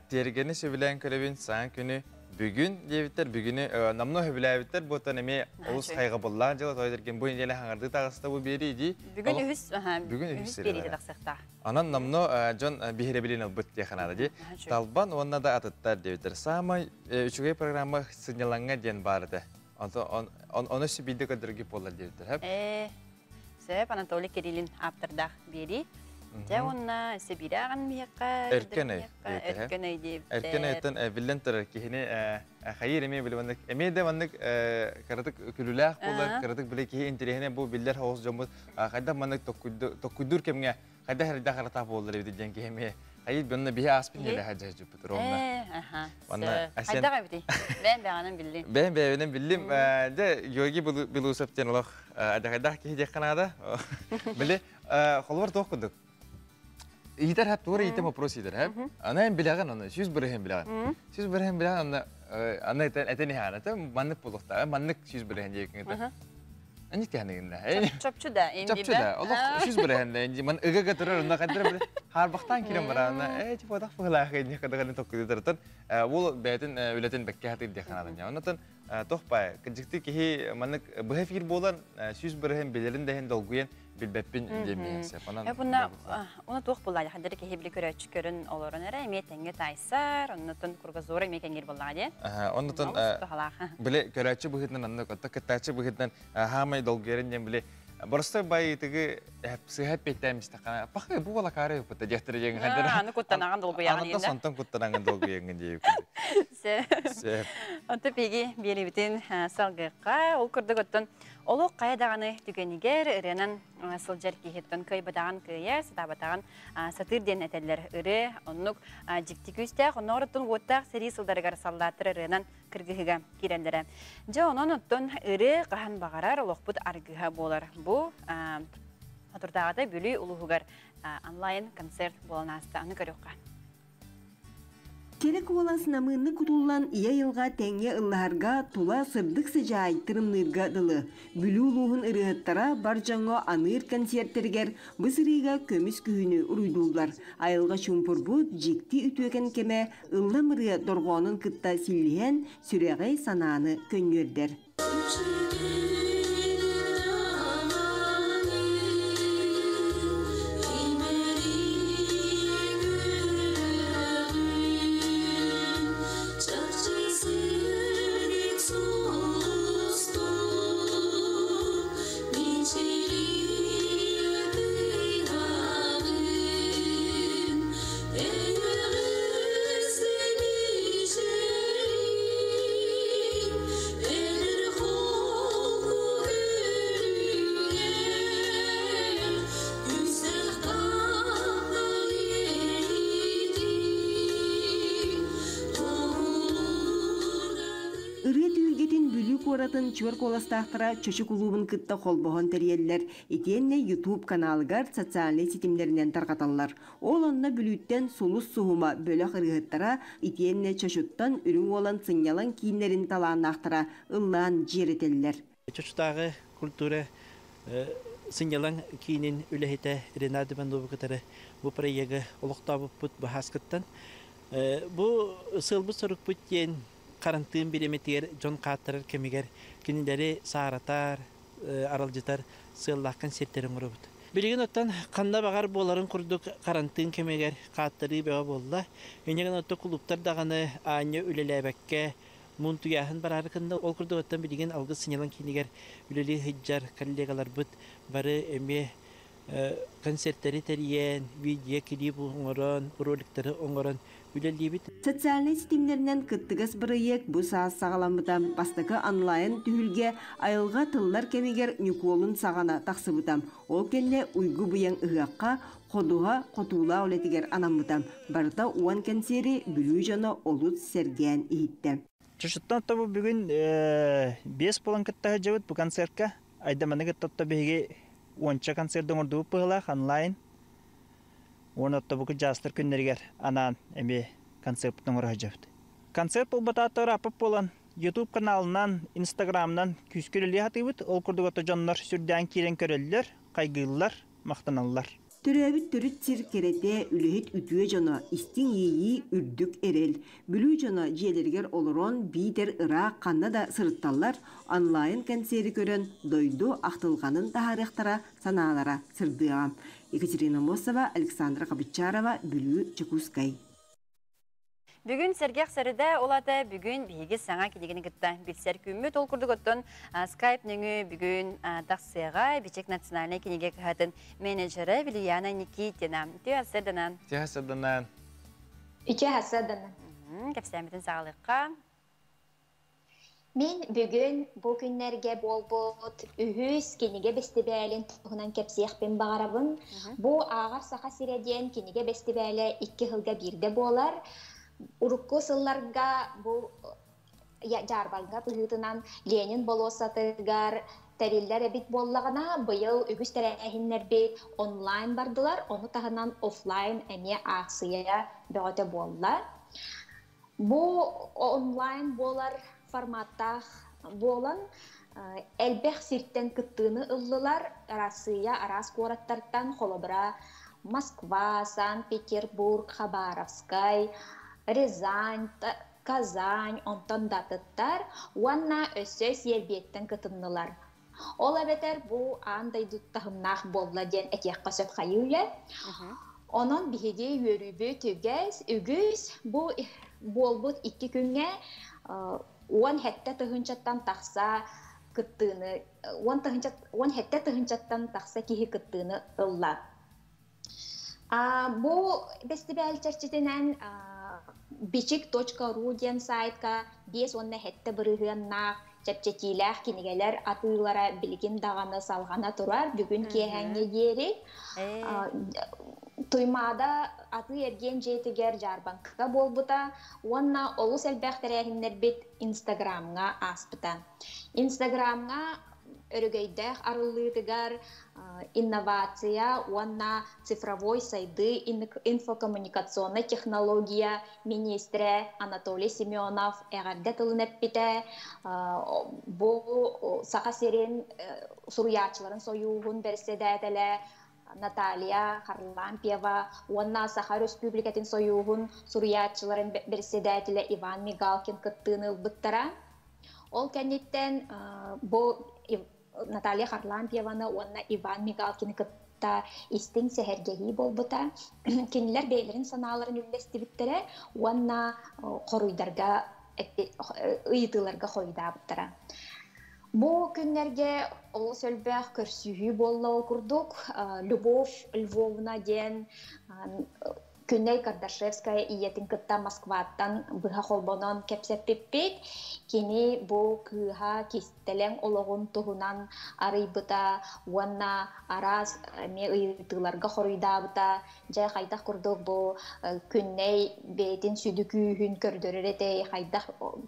Тергени сөбүлээн көрөбүн саҥа күнү бүгүн диэбиттэр бүгүнү намно хөбүлээбиттэр буотан эмиэ олус хайҕабыллаан дьыла тойдерген бу неделе хаҥарды таҕыста бу биэрии дии. Бүгүн үһүс бүгүн үһүс биэриитэ тахсыахтаах. Онон намно дьон биһирэбилин ылбыт диэханаада дии. Талбан уонна да атыттар диэбиттэр. Саамай үчүгэй программа сынньалаҥҥа диэн баар этэ. Оны сөбүйді көдіргі болар диэбиттэр. Сөп Анатолий Кириллин ааптардаах биэрии. Дьэ уонна Сибиряган миэхэ Эркен Эркен диэбиттэр. Эркен өттөн биллэн турар киһини хайыр эмиэ били маннык эмиэ да маннык кыратык күлүлээх буолар, кыратык били киһи интэриэһинэ бу биллэр хоҕус дьоммут хайдах маннык токкуйдуур кэмҥэ хайдах эрдэх аратаах буоллар эбит диэн киһи эмиэ хайыр бэннэ биһи ааспын нэлэ хаджа жуппут ровно. Онна Хайдах эбитий? Бэйэм бэҕэнэн биллим. Бэйэм бэйэбинэн биллим. Дьэ Георгий Белоусов диэн олох адахайдах киһи диэххэ наада. Били холобур туох курдук. Ыйытар хап туора ыйытам вопрос ыйытар хап. Ана эн билэҕин аны 100% билэҕин. 100% билэҕин аны аны этен этен иһэн ата маннык буолуохтаах маннык 100% диэкин это. Аньык тиһаныгынна. Чопчу да, Чопчу да. Олох 100% да инди ман ыга турар онно кадыр биле харбахтан кирен барана э типа тах фылаах инни кадаганы токкудутартан бул бэйтин үлэтин бэкке хатыр диэханадан. Оннотон тох бай кыжыкты киһи маннык быһа эфир буолан 100% билерин дэһин долгуйан билбэппин диэмиэн сөп. Онон Буна уна туох булла хадыр киһи били көрөөччү көрөн олорон эрэ эмиэ тэҥҥэ тайсар, оннотон кругозора эмиэ кэҥиир буоллаҕа дии. Оннотон биле көрөөччү быһыытынан аннык отто кыттааччы быһыытынан хаамай долгуйарын диэн биле Боростой байытыгы сыһа петтәм истакана пахы бу бола кары пытта дьахтар диэн хадыр. Аны куттанаган долгуйаган Анатта сонтон куттанаган долгуйаган диэбит. Сөп. Онто пиги биэрибитин салгыакка ол курдук оттон олох хайа даҕаны түгэнигэр ырыанан сылдьар киһиттэн кыайбатаҕын кыайа, сатаабатаҕын сатыыр диэн этэллэр. Ырыа оннук дьикти күүстээх, оннооруттан уоттаах сэрии сылдарыгар саллааттар ырыанан кыргыһыга киирэллэрэ. Дьэ онон оттон ырыа хаһан баҕарар олохпут аргыһа буолар. Бу Отурдааҕыта Бүлүү улууһугар онлайн концерт буолан ааста. Аны көрүөххэ. Кэрэ куолас намыыннык кутуллан ийэ айылҕа тэҥҥэ ыллаһарга тула сырдык сыдьаай тырымныырга дылы. Бүлүү улууһун ырыаһыттара бар дьоҥҥо аныыр кэнсиэртэригэр бу сырыыга көмүс күһүнү уруйдууллар. Айылҕа чуумпурбут дьикти үтүөкэн кэмэ ыллам ырыа дорҕоонун кытта силлиһэн сүрэҕи санааны көнньүөрдэр. Ырыа түһүлгэтин Бүлүү куоратын чуор куоластаахтара Чочу кулуубун кытта холбоһон тэрийэллэр, итиэннэ YouTube каналыгар социальнай ситимнэринэн тарҕаталлар. Ол онно Бүлүүттэн Сулус Суһума бөлөх ырыаһыттара, итиэннэ Чочуттан Үрүҥ Уолан сынньалаҥ кииннэрин талааннаахтара ыллаан дьиэрэтэллэр. Чочутааҕы культура сынньалаҥ киинин үлэһитэ Ренат Иванову кытары бу проегы олохтообуппут баһааскыттан. Бу сыалбыт-сорукпут диэн харантыын бириэмэтигэр дьон хааттарар кэмигэр кинилэри сааратар, аралдьытар сыаллаах концерттэр оҥоробут. Билигин оттон ханна баҕар буоларын курдук харантыын кэмигэр хааттарыы бөҕө буолла. Инньэ гынан оттон кулууптар даҕаны аанньа үлэлээбэккэ муунтуйааһын бараары гынна. Ол курдук оттон билигин Алгыс сынньалаҥ киинигэр үлэлии сылдьар коллегаларбыт бары эмиэ концерттары тэрийэн, видео-клип оҥорон, роликтары оҥорон үлэлиибит. Социальнай ситимнэринэн кыттыгас бырайыак бу саас саҕаламмыта. Бастакы онлайн түһүлгэ айылҕа тыллар кэмигэр Ньукуолун саҕана тахсыбыта. Ол кэннэ уйгу быйаҥ ыһыахха ходуһа хотуулаах үлэтигэр анаммыта. Барыта уон кэнсиэри Бүлүү дьоно олус сэргээн иһиттэ. Чочуттан бу бүгүн биэс буолан кытта сылдьабыт бу концертка. Айдаманы кытта биһиги уонча концерт оҥордубут быһыылаах онлайн. Уонна оттобуку жаастар күннэригэр анаан эмиэ концертпытын оҥоро сылдьабыт. Концерт буолбатааттар аппыт буолан YouTube каналынан, Инстаграмынан күүскэ үлэлии сатыыбыт. Ол курдук ото дьоннор сүрдээн киирэн көрөллөр, хайгыыллар, махтаналлар. Төрөөбүт төрүт сир кэрэтэ, үлэһит үтүө дьоно, истиҥ иэйии, үрдүк эрэл. Бүлүү дьоно дьиэлэригэр олорон, биитэр ыраах ханна да сырытталлар, онлайн кэнсиэри көрөн, дойду ахтылҕанын таһаарыахтара, санаалара сырдыаҕа. Екатерина Мосова, Александра Хабычарова, Бүлүү, Чекускай. Бүгүн сэргэх сэридэ улата бүгүн биһиги саҥа кинигини кытта билсэр күммүт. Ол курдук оттон скайп нөҥүө бүгүн тахсыаҕа Бичик национальнай кинигэ кыһатын менеджерэ Вилияна Никитина. Үтүө сарсыарданан. Үтүө сарсыарданан. Үтүө сарсыарданан. Кэпсээммитин саҕалыахха. Мин бүгүн бу күннэргэ буолбут үһүс кинигэ бэстибээлин туһунан кэпсиэхпин баҕарабын. Бу Ааҕар Саха сирэ диэн кинигэ бэстибээлэ икки сылга биирдэ буолар. Урукку сылларга бу дьаарбаҥка быһыытынан Ленин болуоссатыгар Тэриллэр эбит буоллаҕына, быйыл үгүс тэрээһиннэрбит онлайн бардылар, ону таһынан офлайн эмиэ аахсыйа бөҕөтө буолла. Бу онлайн буолар форматтаах буолан, элбэх сиртэн кыттыыны ыллылар. Арассыыйа араас куораттартан, холобура, Москва, Санкт-Петербург, Хабаровскай, Рязань, Казань, онтон да атыттар уонна өссө Сиэрбийэттэн кытыннылар. Ол эбэтэр бу аан дойду таһымнаах буолла диэн этиэххэ сөп хайыы-үйэ. Онон биһиги үөрүүбүт үгэс, үгүс бу буолбут 2 күҥҥэ 17 тыһыынчаттан тахса кыттыыны 17 тыһыынчаттан тахса киһи кыттыыны ылла. Бу бэстибээл чэрчитинэн бичик.ру диэн сайтка 57 бырыһыаннаах чэпчэтиилээх кинигэлэр атыылара билигин даҕаны салҕана турар бүгүн киэһээҥҥэ диэри. Туймаада атыы-эргиэн дьиэтигэр дьаарбаҥка буолбута уонна олус элбэх тэрээһиннэрбит Инстаграмҥа ааспыта. Инстаграмҥа өрөгөйдөөх арыллыытыгар инновация уонна цифровой сайдыы инфокоммуникационнай технология миниистирэ Анатолий Семенов эҕэрдэ тылын эппитэ. Бу Саха сирин суруйааччыларын сойууһун бэрэссэдээтэлэ Наталья Харлампьева уонна Саха Өрөспүүбүлүкэтин сойууһун суруйааччыларын бэрэссэдээтэлэ Иван Мигалкин кыттыыны ылбыттара. Ол кэнниттэн бу Наталья Харлампьеваны уонна Иван Мигалкины кытта истиҥ сэһэргэһии буолбута. Кинилэр бэйэлэрин санааларын үллэстибиттэрэ уонна хоруйдарга ыйытыыларга хоруйдаабыттара. Бу күннэргэ олус элбэх көрсүһүү буолла ол курдук Любовь Львовна диэн Күннэй Кардашевская ийэтин кытта Москваттан быһа холбонон кэпсэппиппит. Кини бу кыыһа кистэлэҥ олоҕун туһунан арыйбыта уонна араас эмиэ ыйытыыларга хоруйдаабыта. Дьэ, хайдах курдук бу Күннэй бэйэтин сүдү күүһүн көрдөрөр этэй, хайдах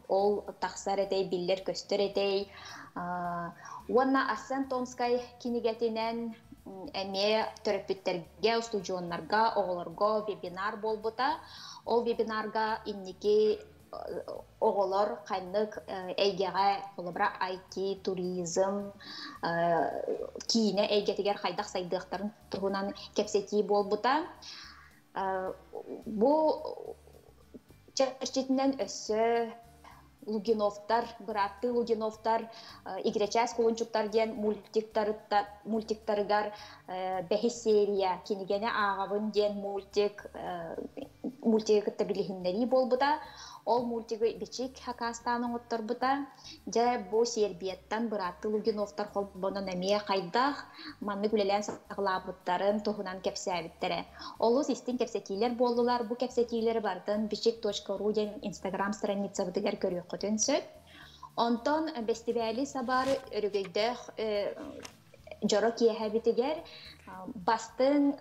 ол тахсар этэй, биллэр-көстөр этэй. Уонна Арсен Томскай кинигэтинэн эмиэ төрөппүттэргэ, устудьуоннарга, оҕолорго вебинар буолбута. Ол вебинарга инники оҕолор ханнык эйгэҕэ, холобура, IT, туризм, киинэ эйгэтигэр хайдах сайдыахтарын туһунан кэпсэтии буолбута. Бу чэрчитинэн өссө Лугиновтар, бырааттыы Лугиновтар Игирэчээс кулунчуктар диэн мультиктарыгар бэһис серия кинигэни ааҕабын диэн мультик мультигы кытта билиһиннэрии буолбута. Ол мультигы Бичик хакаастаан оҥотторбута. Дьэ, бу Сербияттан бырааттыы Лугиновтар холбонон эмиэ хайдах маннык үлэлээн саҕалаабыттарын туһунан кэпсээбиттэрэ. Олус истиҥ кэпсэтиилэр буоллулар. Бу кэпсэтиилэри барытын бичик.ру диэн инстаграм страницабытыгар көрүөххүтүн сөп. Онтон бэстибээли сабар өрөгөйдөөх дьоро киэһэбитигэр бастыҥ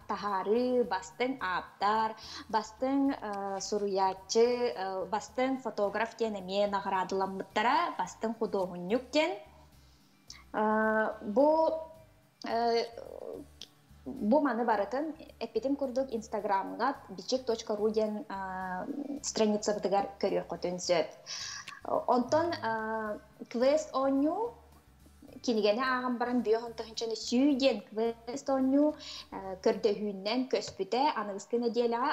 таһаарыы, бастыҥ ааптар, бастыҥ суруйааччы, бастыҥ фотограф диэн эмиэ наҕараадаламмыттара, бастыҥ худуоһунньук диэн. Бу бу маны барытын эппитим курдук инстаграмҥа бичик.ру диэн страницабытыгар көрүөххүтүн сөп. Онтон квест оонньуу кинигэни ааҕан баран бүөх онтоһунчаны сүү диэн квест оонньуу көрдөһүүннэн көспүтэ аныгыскы нэдиэлэҕэ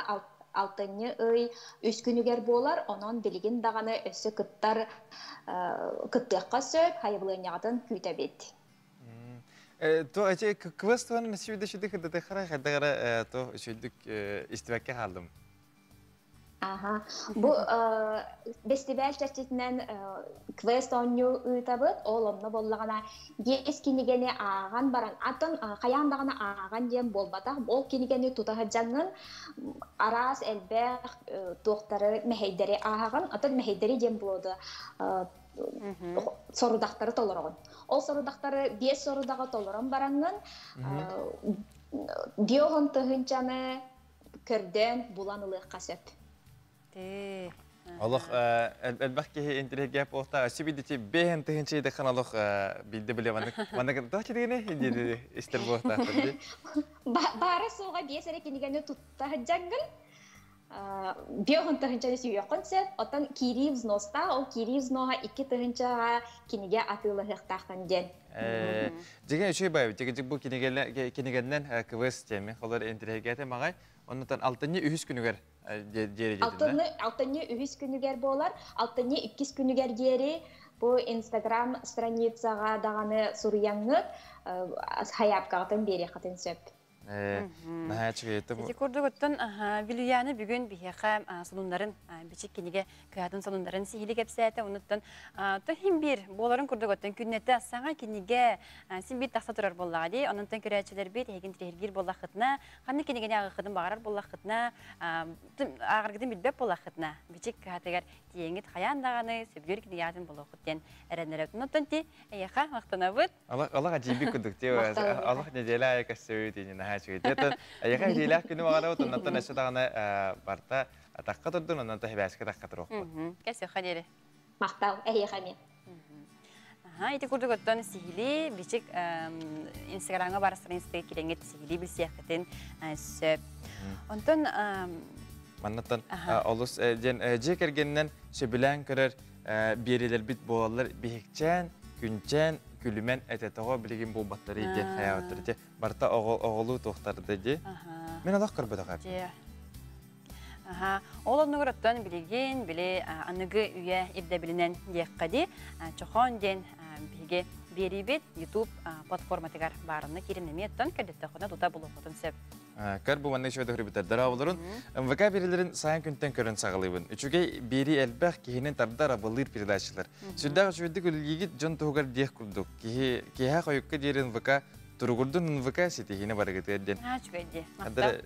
алтынньы ый 3 күнүгэр буолар. Онон билигин даҕаны өссө кыттар кыттыахха сөп, хайабылыанньаҕытын күүтэбит. То эти квест туһунан сүүдэ сүүдэ кыдаты хара хайдагара то үчүйдүк истибэккэ хаалдым. Аха. Бу бэстибээл чэрчитинэн квест оонньуу ыытабыт. Ол онно буоллаҕына 5 кинигэни ааҕан баран, атын хайаан даҕаны ааҕан диэн буолбатах. Ол кинигэни тута сылдьаҥҥын араас элбэх туохтары, мэһэйдэри ааһаҕын. Атын мэһэйдэри диэн буолуо сорудахтары толороҕун. Ол сорудахтары 5 сорудаҕы толорон бараҥҥын 50 тыһыынчаны көрдөөн булан ылыахха сөп. Тэ. Олох элбэх киһи интириэһиргээх буолта. Өссө бидити бэһэн тыһынча идэхэн олох билде биле маннык маннык тоох чидигини диэри истер буолтаахтар ди. Баара суоҕа биэс эрэ кинигэни тутта сылдьаҥҥын биэһун тыһынчаны сүүйөххүн сөп. Оттон киирии взноста, ол киирии взноһа 2 тыһынчаҕа кинигэ атыылаһыахтааххын диэн. Дьиҥэ үчүгэй баайбыт. Дьиҥэ бу кинигэннэн квест теми холор интириэһиргээтэ маҕай. Оннотон алтынньы үһүс күнүгэр диэри Алтынньы, алтынньы үһүс күнүгэр буолар. Алтынньы иккис күнүгэр диэри бу Инстаграм страницаҕа даҕаны суруйаҥҥыт сайаапкаҕытын биэриэххитин сөп. Наһаа үчүгэй. Ити курдук оттон Вилюяны бүгүн биһиэхэ сонуннарын бичик кинигэ кыһатын сонуннарын сиһили кэпсээтэ. Онуттан хим биир буоларын курдук оттон күннэтэ саҥа кинигэ син биир тахса турар буоллаҕа дии. Ононтон көрөөччүлэрбит эһигин тириһиргиир буоллаххытына, ханнык кинигэни ааҕыаххытын баҕарар буоллаххытына, ааҕаргытын билбэт буоллаххытына, бичик кыһатыгар тиийэҥҥит хайаан даҕаны сөбүлүүр кинигэҕитин булуоххут диэн эрэннэрэбит. Онтон ти эйиэхэ махтанабыт. Алах ажиби кудук ти алах неделя айы кассөйү тиини наһаа үчүгэй. Тиэтэн эйиэхэ хитиилээх күнү баҕарабыт, оннотон өссө даҕаны барта атахха турдун, оннон тэһибээскэ тахха туруохпут. Кэсиэххэ диэри. Махтал, эһиэхэ эмиэ. Ити курдук оттон сиһили бичик Инстаграмҥа баар страницатыгар кирэҥҥит сиһили билсиэххитин сөп. Онтон Маннаттан олус диэн дьиэ кэргэнинэн сөбүлээн көрөр биэрилэрбит буолаллар биһикчээн, күнчээн, күлүмэн этэ тоҕо билигин буолбаттары диэн хайаабыттар ити барыта оҕолуу туохтарда ди. Мин олох көрбөтөх. Аха. Ол оннугар оттон билигин били аныгы үйэ ирдэбилинэн диэххэ ди чохон диэн биһиги биэриибит YouTube платформатыгар баарынна киирин эмиэ оттон көрдөттөххүнэ тута булуоххутун сөп. Көр бу маннык үчүгэй көрбүттэр дорооболорун. МВК биэрилэрин сайын күнтэн көрөн саҕалыыбын. Үчүгэй биэрии элбэх киһинин тардар абылыыр передачалар. Сүрдээх үчүгэйдик үлэлиигит дьон туһугар диэх курдук. Киһи киэһэ хойукка диэрин ВК туругурдун НВК ситиһиини барыгытыар диэн. Аа, үчүгэй дии. Хаддар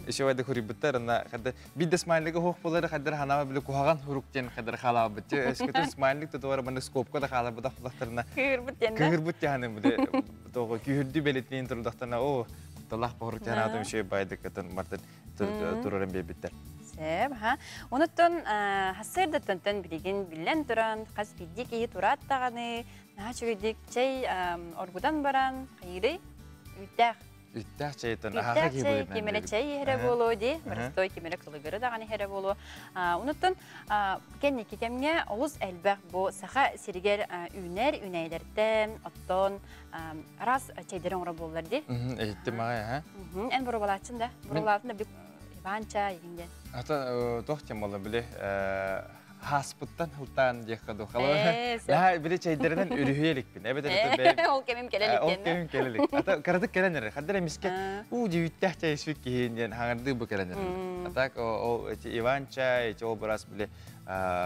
еще вайда хурибыттар ана хаддар бидде смайлига хоох болары хаддар ханаба биле кухаган хурук диэн хаддар халаабыт. Эскетин смайлик тутуара маны скобка да халаабыт ахтылахтарына. Кыырбыт диэн. Кыырбыт диэн биле того күүһүрдүү белетинин турдахтана о талах бохрук диэн атым еще байдык кытын мартын турарын биэрбиттер. Сөп, ха. Онуттан хассырдаттан билигин биллэн туран, хас биирдии киһи тураат даҕаны, наһаа үчүгэйдик чэй оргутан баран, хайыырый? Үүттээх. Үүттээх чэйтэн Үүттээх чэй, ким эрэ чэй иһэрэ буолуо дии, боростой ким эрэ кылыгыры даҕаны иһэрэ буолуо. Онуттан кэнники кэмҥэ олус элбэх бу саха сиригэр үүнэр үүнээйилэртэн, оттон араас чэйдэри оҥоро буоллар дии. Иһиттим аҕай, аха. Эн боруобалааччын да? Боруобалаатын да бүк Иван чай иһин диэн. Ата туох тем болла били хааспыттан хылтаан диэххэ дуу. Наһаа били чэйдэринэн үрүһүйэ иликпин. Эбэтэр Ол кэмим кэлэ илик Ол кэмим кэлэ илик. Ата кыратык кэлэн эрэр. Хаддар эмискэ уу дьүүттээх чай испит киһи диэн хаҥардыы бу кэлэн эрэр. А так ол эти Иван чай, эти ол бырас били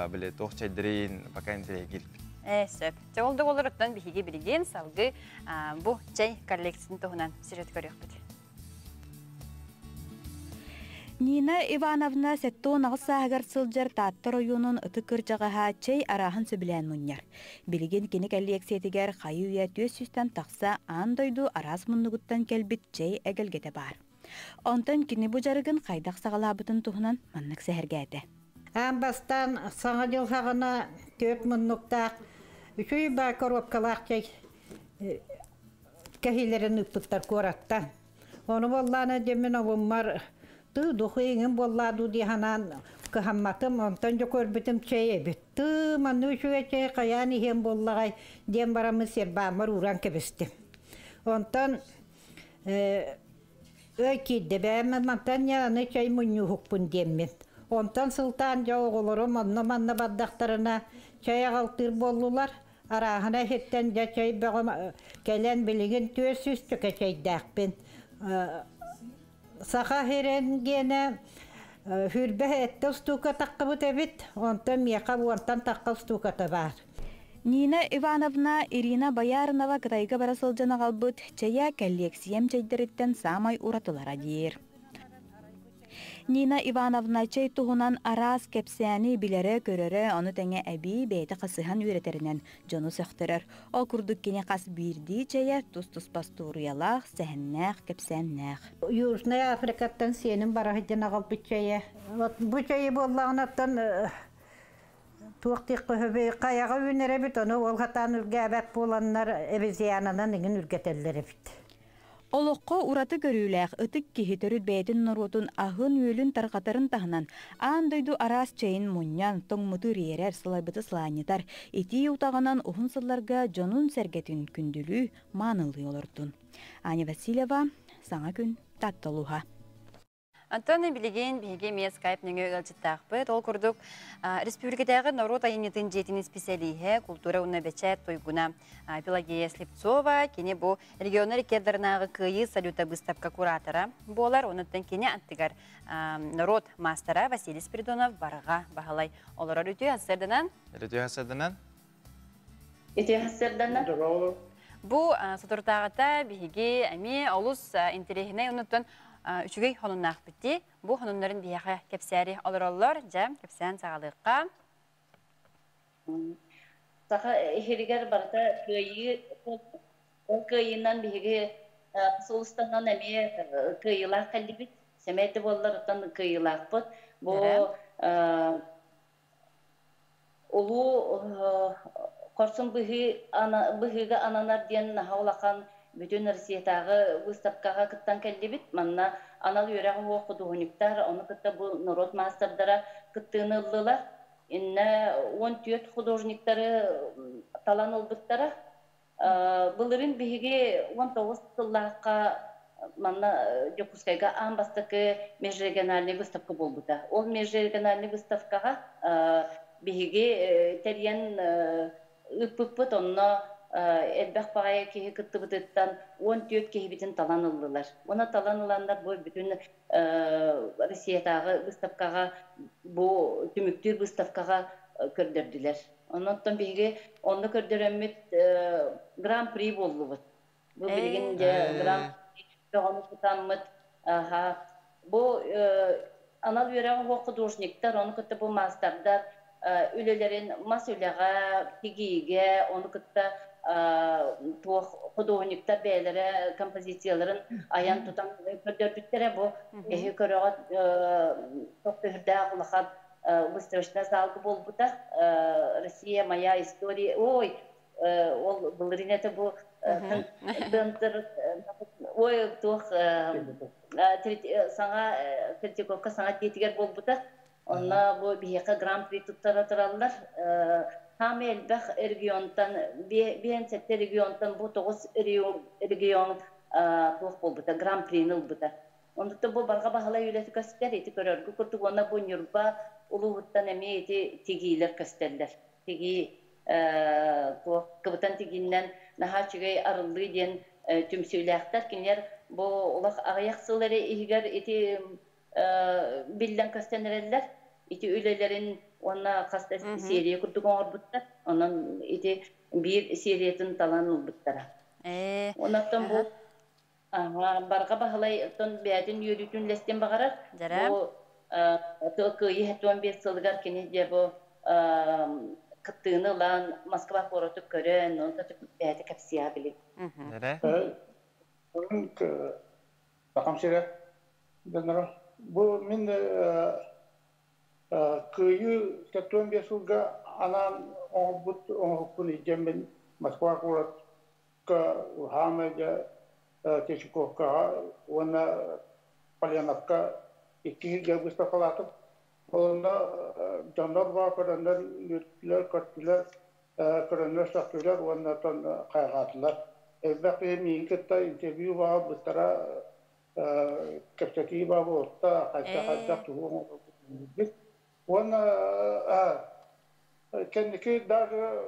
били туох чайдэрин пока интириэһиргиирбит. Ээ, сөп. Чэ, ол да буолар биһиги билигин салгыы бу чэй коллекциятын туһунан сюжет көрүөхпүт. Нина Ивановна 78 сааһыгар сылдьар Таатта оройуонун ытык кырдьаҕаһа чэй арааһын сөбүлээн мунньар. Билигин кини кэллиэксийэтигэр хайы-үйэ 400-тэн тахса аан дойду араас муннугуттан кэлбит чэй эгэлгэтэ баар. Онтон кини бу дьарыгын хайдах саҕалаабытын туһунан маннык сэһэргээтэ. Аан бастаан Саҥа дьыл саҕана түөрт муннуктаах үчүгэй баа коробкалаах чэй кэһиилэрин ыыппыттар куораттан. Ону буоллаана дьэ мин обуммар тыы духу иҥин буоллаа дуу дии санаан кыһамматым. Онтон дьэ көрбүтүм чэй эбит. Тыы манны үчүгэй чэй хайаан иһиэн буоллаҕай диэн бараммын сербааммар ууран кэбистим. Онтон өй киирдэ бэйэм мантан аны чэй мунньууһукпун диэммин. Онтон сылтаан дьэ оҕолорум онно-манна бардахтарына чэй аҕалтыыр буоллулар. Арааһына иһиттэн дьэ чэй бөҕө кэлэн билигин 400 чөкө чэйдээхпин. Саха сирин гиэнэ хүрбэ эттэ устуука таххыбыт эбит, онтон миэхэ уонтан тахха устууката баар. Нина Ивановна Ирина Бояринова Кытайга бара сылдьан аҕалбыт чэйэ кэллиэксийэм чэйдэриттэн саамай уратылара диир. Нина Ивановна чэй туһунан араас кэпсээни билэрэ-көрөрө, ону тэҥэ эбии бэйэтэ хасыһан үөрэтэринэн дьону сөхтөрөр. Ол курдук кини хас биирдии чэйэ тус-туспа остуоруйалаах, сэһэннээх, кэпсээннээх. Южная Африкаттан сиэним бара сылдьан аҕалбыт чэйэ. Вот бу чэйи буоллаҕына оттон Туох тиэх көһөбүй каяга үүнэр эбит, ону ол хатаан үргээбэт буоланнар обезьянанан иҥин үргэтэллэр эбит. Олоххо ураты көрүүлээх ытык киһи төрүт бэйэтин норуотун аһын-үөлүн тарҕатарын таһынан, аан дойду араас чэйин мунньан, тоҥмуту ириэрэр, сылайбыты сылаанньытар, итии утаҕынан уһун сылларга дьонун-сэргэтин күндүлүү, маанылыы олордун. Аня Васильева, Саҥа күн, Таатта улууһа. Антон билигин биһиги эмиэ скайп нөҥүө ыалдьыттаахпыт. Ол курдук республикатааҕы норуот айымньытын дьиэтин исписэлииһэ, култуура уонна бэчээт туйгуна Пелагея Слепцова. Кини бу регионнар икки Кыайыы салюта быыстапка куратора буолар. Онуттан кини аттыгар народ маастара Василий Спиридонов барҕа баһылай олорор. Үтүө сарсыарданан. Үтүө сарсыарданан. Үтүө сарсыарданан. Бу соторутааҕыта биһиги эмиэ олус интэриэһинэй онуттан үчүгэй сонуннаахпыт дии. Бу сонуннарын биһиэхэ кэпсээри олороллор. Дьэ, кэпсээн саҕалыахха. Саха иһиригэр барыта кыайыы, ол кыайыынан биһиги сулустанан эмиэ кыайыылаах кэллибит. Сэмэйди буоллар оттон кыайыылаахпыт. Бу улуу хорсун быһыыга ананар диэн наһаа улахан бүтүн Россиятааҕы выставкаҕа кыттан кэллибит. Манна анал үөрэх уһуох худуоһунньуктар, ону кытта бу норуот маастардара кыттыыны ыллылар. Иннэ 14 художниктары талан ылбыттара. Былырын биһиги 19 сыллаахха манна Дьокуускайга аан бастакы межрегиональный выставка буолбута. Ол межрегиональный выставкаҕа биһиги тэрийэн ыыппыппыт, онно элбэх баҕайы киһи кыттыбытыттан 14 киһибитин талан ыллылар. Оны талан ыланнар бу бүтүн Россиятааҕы выставкаҕа, бу түмүктүүр выставкаҕа көрдөрдүлэр. Оннуттан биһиги онно көрдөрөммүт гран-при буоллубут. Бу билигин дьэ гран-при бөҕөнү тутаммыт. Бу анал үөрэҕи уох художниктар, ону кытта бу маастардар үлэлэрин мас үлэҕэ, тигиигэ, ону кытта туох художниктар бэйэлэрэ композицияларын айан тутан көрдөрбүттэрэ. Бу эһи көрөҕө тохтөһүрдээх улахан выставочный залга буолбута. Россия моя история. Ой, ол былырыын это бу центр, ой, туох саҥа Третьяковка саҥа дьиэтигэр буолбута. Онно бу биһиэхэ гран-при туттара тураллар. Хаамы элбэх регионтан, биэн сэтте регионтан бу тоҕус регион туох буолбута, гран-прини ылбыта. Оннуттан бу барҕа баһылай үлэти көстөр, ити көрөргө курдук, уонна бу Ньурба улууһуттан эмиэ ити тигиилэр көстөллөр. Тигии туох кыбытан тигиннэн наһаа үчүгэй арыллыы диэн түмсүүлээхтэр. Кинилэр бу улах аҕыйах сыл эрэ иһигэр ити биллэн көстөн эрэллэр. Ити үлэлэрин уонна хас да серия курдук оҥорбуттар. Онон ити биир сериятын талан ылбыттара. Оннуттан бу барҕа баһылай оттон бэйэтин үөрүүтүн лестен баҕарар. Бу кыайыы 75 сылыгар кини дьэ бу кыттыыны ылан Москва куоратык көрөн, онто бэйэтэ кэпсиэҕэ билигин. Сахам сирэ дьонноро. Бу мин кыайыы 75 сылга анаан оҥорбут оҥоһукпун илдьэммин Москва куоракка Хаамайга, Третьяковкаҕа уонна Поляновка икки сиргэ выставкалаатым. Онно дьоннор баа көрөннөр үөрдүлэр, көрдүлэр, көрөннөр сөхтүлэр уонна оттон хайҕаатылар. Элбэх киһи миигин кытта интервью баа ылбыттара, кэпсэтии баа буолта, хайдах тугу оҥорбут. Уонна кэнники даже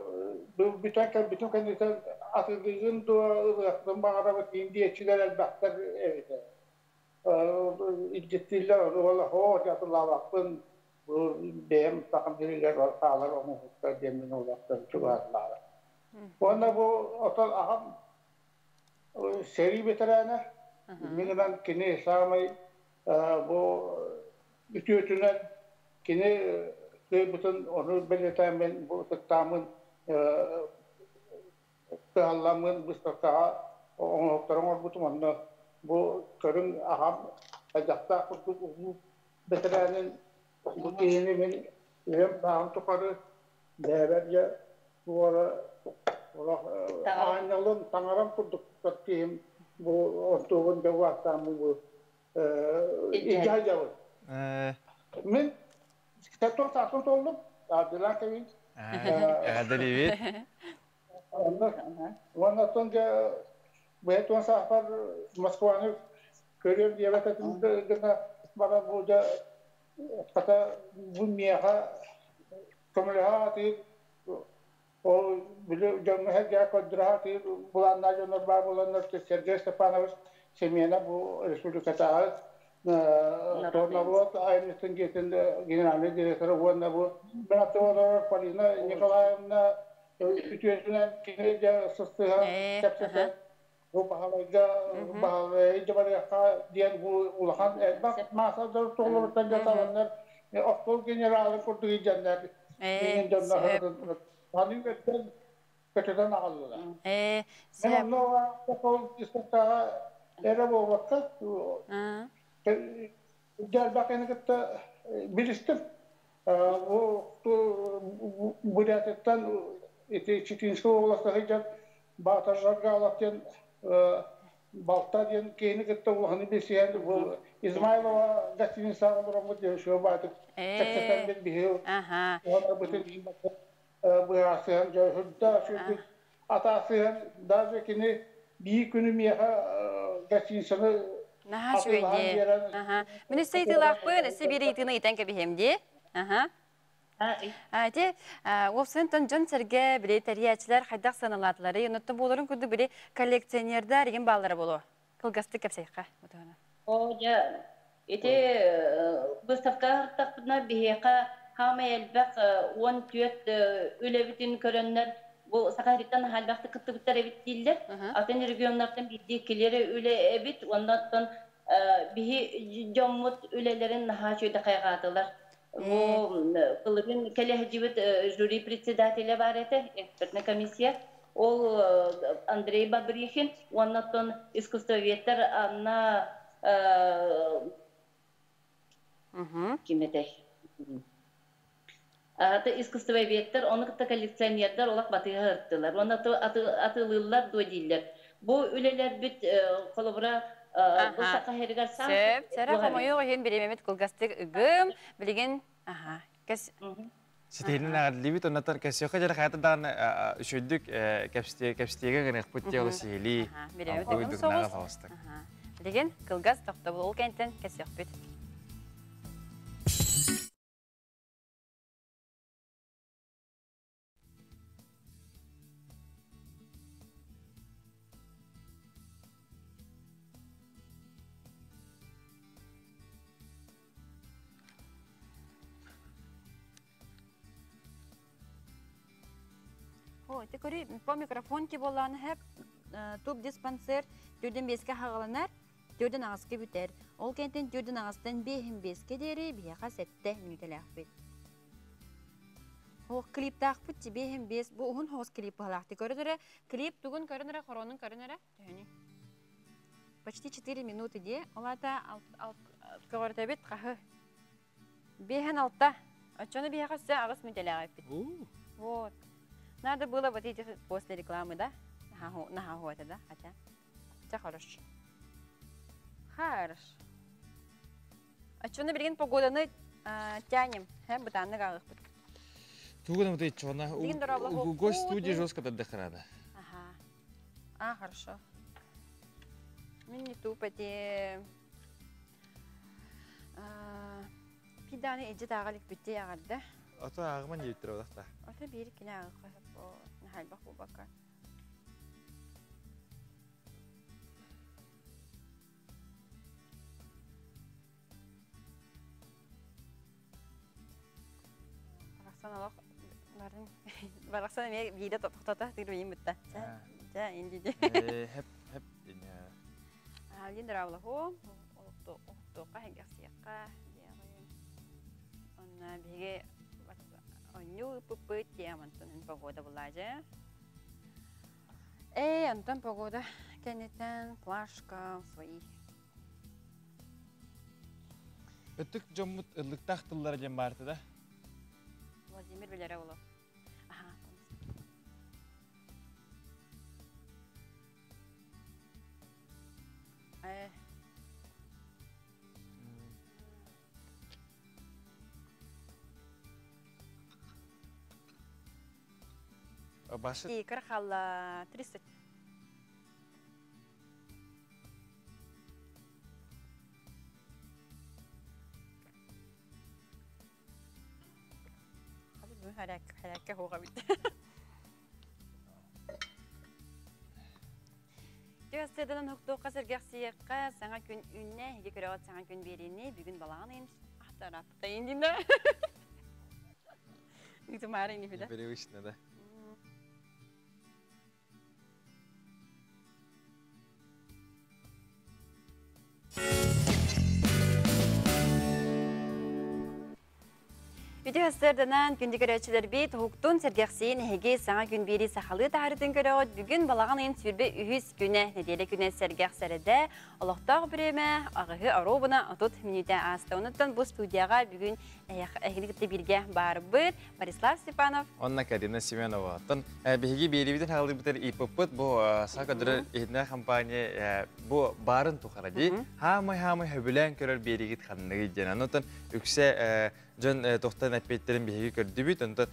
бүтэн кэлбитим кэнниттэн атыылыыгын дуо, ылыахпын баҕарабыт диэччилэр элбэхтэр эбитэ. Илдьиттииллэр, ону хоо атылаабаппын, бу бэйэм сахам сиригэр хаалар оҥоһуктар диэммин олохтон чугаһаатылаабат. Уонна бу отон аҕам сэрии бэтэрээнэ, иннинэн кини саамай бу үтүөтүнэн кини кыайбытын ону бэлиэтээммин бу ытыктааммын кыһалламмын выставкаҕа оҥоһуктары оҥорбутум. Онно бу көрүҥ аҕам хайдахтаах курдук улуу бэтэрээнин, бу киһини мин үйэм сааһым тухары Бэбэр же буора олох аанньалым таҥарам курдук киһим бу онтугун дьабааттаан бу илдьэ Мин тон саатын толлум, Абдулла кэбин. Эҕэрдэлиибит. Уонна оттон дьэ бэйэ саахпар Москваны көрүөм диэбэт этим гына баран бу дьэ хата бу миэхэ көмөлөһө атыыр ол били дьоҥҥо сэргэ көрдөрө атыыр былааннаах дьоннор баар буоланнар Сергей Степанович Семена бу республикатааҕы норуот айымньытын дьиэтин генеральный директора уонна бу олорор Полина Николаевна үтүөтүнэн кини дьэ сыстыһан кэпсэтэн бу баһылайга баһылай дьабарыахха диэн бу улахан элбэх маасадар туолуруттан дьаталаннар остуол генералын курдук илдьэннэр дьоннор аны үөттэн көтөтөн аҕаллылар. Мен онно ол дискотаҕа эрэ буолбакка дьарбаканы кытта билистим. Бу Бурятыттан ити Читинскэй областка сылдьан Баатар диэн Балта диэн киһини кытта улаханы билсиһэн бу Измайлова гостиницаҕа олороммут диэн шуа баатык кэпсэтэн бит биһи бытын быһаасыһан дьойхурда сүрдүк атаасыһан даже кини бии күнү миэхэ гостиницаны Наһаа үчүгэй. Аха. Мин өссө ыйытыылаахпын, өссө биир ыйытыыны ыйытан кэбиһиэм дии. Аха. Ити уопсайын дьон сэргэ били тэрийээччилэр хайдах сыаналаатылары, оннуттан буоларын курдук били коллекционердар игин бааллара буолуо. Кылгастык кэпсэйхэ. О, дьэ, ити выставка хартахпытына биһиэхэ хаамай элбэх 14 үлэбитин көрөннөр бу Саха сириттэн элбэхтик кыттыбыттар эбит дииллэр. Атын регионнартан биирдии килери үлэ эбит, оннуттан биһи дьоммут үлэлэрин наһаа чөйдө хайҕаатылар. Бу кылыгын кэлэһдьибит жюри председателя бар этэ, экспертная комиссия. Ол Андрей Бабрихин, оннуттан искусствоведтар Анна ким этэй? Аты искусствоведтар, оны кытта коллекционердар олақ батыға ырттылар. Оны атылылар дуо дииллер. Бу үлелер бит холобура бу саха херигер сам. Сөп, сәрі қомойу ғойын беремемет кылгастык ыгым, билеген, аха, кәс... Ситиһинэн эҕэрдэлиибит, оннотон кэсиэхэ дьара хайата даҕаны үчүгүйдүк кэпсэтиэгэ гыныахпыт диэ олус сиһилии. Биремет ыгым соҕус. Билеген кылгас тохтобул ол кэнтэн кэсиэхпит. О, ити көрү по микрофон ки болланы хәп туп диспансер түрден беске хағаланар, түрден ағаске бүтер. Ол кентен түрден ағастан бехин беске дери бияқа сәтте минутеләк бит. О, клип тақпыт ти бехин бес, бу ухун хоос клип бағалақты. Көрінірі, клип тугун көрінірі, хоронун көрінірі. Төһөнү. Почти 4 минуты де. Олата көрді бит қахы. Бехин алта. Очоны бияқа сә ағас минутеләк бит. Вот. Надо было вот эти после рекламы, да? На это, да? Хотя. Хотя хорошо. Хорошо. А что на берген погоданы тянем? Бытанны галых бит. Тугун вот эти чона. Гость студии жестко дохрана. Ага. А, хорошо. Мен не тупо те. Пиданы эжи тағалик битте ягарды. Ото агыман жептир одақта. Ото бир кине агы нахалбах бубака. Барақсан алақ барын барақсан эме биде токтото тирбейин битте. Жа инди. Хеп хеп Линдер авлаху олохтоqa хэгэрсиэкка онна биге онню пуппыт тиамантон погода булажы. Эй, Антон погода кенетен плашка свои. Өттүк жоммут ыллыктах тыллара дем барты да? Владимир билере болу. Башы. Икр халла 300. Харакка хоға бит. Түйәстерден хуктуққа сергексиекка саңа күн үнне, хеге көрөғат саңа күн берini бүгін балағын ақтарапта индинде. Үтімары не фида. Привычно, да. Үтү күндү көрөөчүлөр бит хуктун сергексиин эһиги саңа күн бири сахалы таарытын көрөөт бүгүн балаган ыйын сүрбе үһүс күнэ неделе күнэ сергек сәреде олохтоох биреме агыһы оробуна отут мүнүтэ ааста. Онуттан бу студияга бүгүн эһигини кытта бирге барбыт Борислав Степанов. Онна Карина Семенова. Тон биһиги биэрибитин хаалыбытыр ИПП бу сака дөрөр компания бу барын тухара ди. Хамай-хамай хөбүлән көрөр биэригит ханныгы ден. Онотон үксэ дьон тохтан эппеттерин биһиги көрдүбүт. Онтон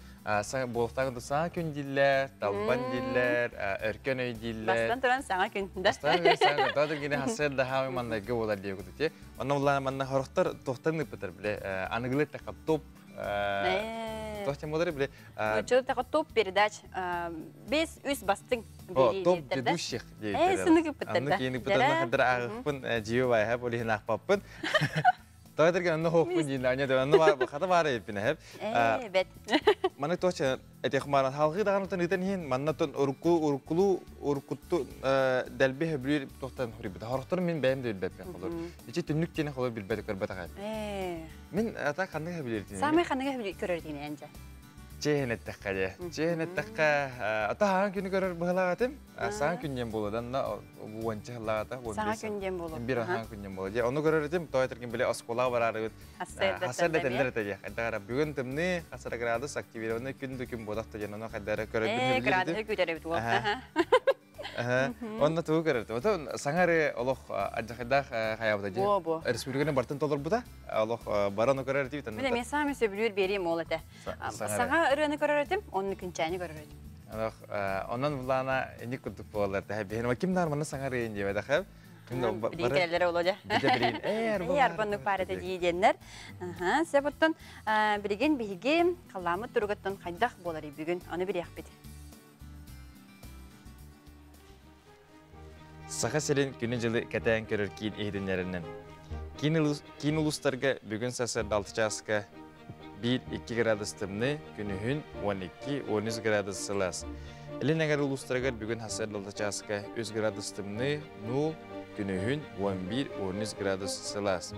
буолтагын да саа күн диллер, талбан диллер, өркөн өй диллер. Бастан туран саңа күн да. Бастан туран саңа күн. Тадыр гине хасыр да хамай маннайгы болар дие күтү. Онна булар манна хорохтор тохтан ыпытыр биле. Аныгылы така топ Тохтен болар биле. Чылы така топ передач. Бес үс бастың. Топ ведущих дейттер. Сыны кыпыттар да. Аны кейин ыпытар хадыр агыппын жио бай хап олихин акпаппын. Тойдерген онно хооппун дейін, anya да онно бар хата бар эппин хеп. Бет. Маны точа этех маран халгы даган тон итен хин манна тон урку уркулу уркутту делби хөблүр тохтан хурибит. Хорохтор мен бэм дебит бэп холор. Ичи түннүк тени холор билбет көрбөт агай. Мен ата ханны хөблүр тени. Самый ханны хөблүр көрөр тени анжа. Чехенеттекка же. Чехенеттекка ата хаан күнү көрөр быһылагатым. Саан күннен болду. На уонча хыллагата. Саҥа күнден болу. Бир хаан күннен болду. Же ону көрөр этим, той терген биле оскола барары. Хасар да теллер эте же. Кайдара бүгүн тымны хасар градус активированный күндү күн бодакта же ону кайдара көрө биле. Градус күтөрө бит. Онна тугу көрөр. Ото саңары олох аджахайдах хаябыта же. Республиканы бартын толор бута. Олох бараны көрөр тибит. Міне мен сами сөбүлүр берим ол эте. Саңа ырыны көрөр этим, онны күнчәни көрөр этим. Олох оннан булана эник кутук болар та. Бехен ким нар мана саңары инде бада хаб. Билин келелер оло жа. Билин. Арбаннык парата дейденнер. Себуттан билген биһиги каламы туругаттан хайдах болар бүгүн. Аны бир яхбит. Саха селин күні жылы кәтән көрір кейін ehidinlerinden. Кейін улустарга бүгін сасыр 6 часка 1-2 градус тымны, күнүхүн 12-13 градус сылас. Элин әгәр улустарга бүгін хасыр 6 часка 3 градус тымны, 0, күнүхүн 11-13 градус сылас.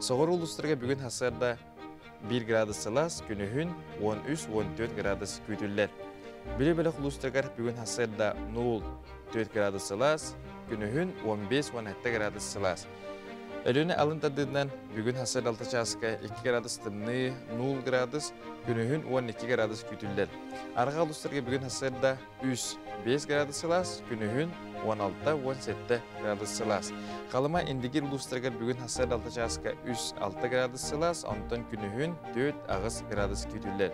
Соғыр улустарга бүгін хасырда 1 градус сылас, күнүхүн 13-14 градус күтүллер. Білі-білі улустарга бүгін хасырда 0-4 градус сылас, күнүхүн 15-17 градус сылас. Өлүнө алын тадыдынан бүгүн хасыр 6 часка 2 градус тымны 0 градус, күнүхүн 12 градус күтүллер. Арга улустарга бүгүн хасырда 3-5 градус сылас, күнүхүн 16-17 градус сылас. Қалыма индигир улустарга бүгүн хасыр 6 часка 3-6 градус сылас, онтон күнүхүн 4-6 градус күтүллер.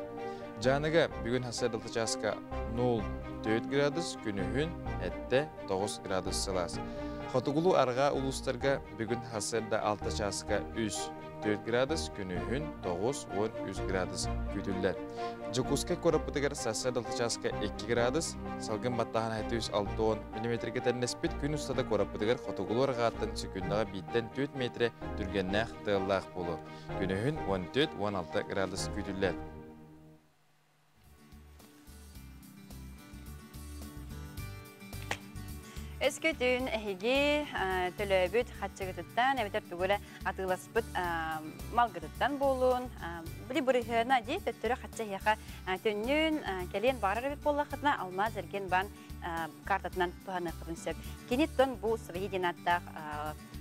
Жаныга бүгүн хасыр 6 часка 0-4 градус, күнүхүн әтте 9 градус сылас. Хотугулу арга улустарга бүгүн хасырда 6 часка 3-4 градус, күнүхүн 9-13 градус күтүллер. Жокуска корапытыгар сасыр 6 часка 2 градус, салгын баттахан 606 миллиметрге тәрнеспит күн устада корапытыгар хотугулу аргааттан секундага биттен 4 метре түргеннәх тыллах болу. Күнүхүн 14-16 градус күтүллер. Өскөтүн эһиги төлөбүт хатчыгытыттан, эбитер тугула атыласпыт малгытыттан болун. Били бурыхына ди төттөрө хатчы яха төннүн келен барар бит боллахытна алмаз эрген бан картатынан туханы кытын сөп. Кенеттон бу свои динаттах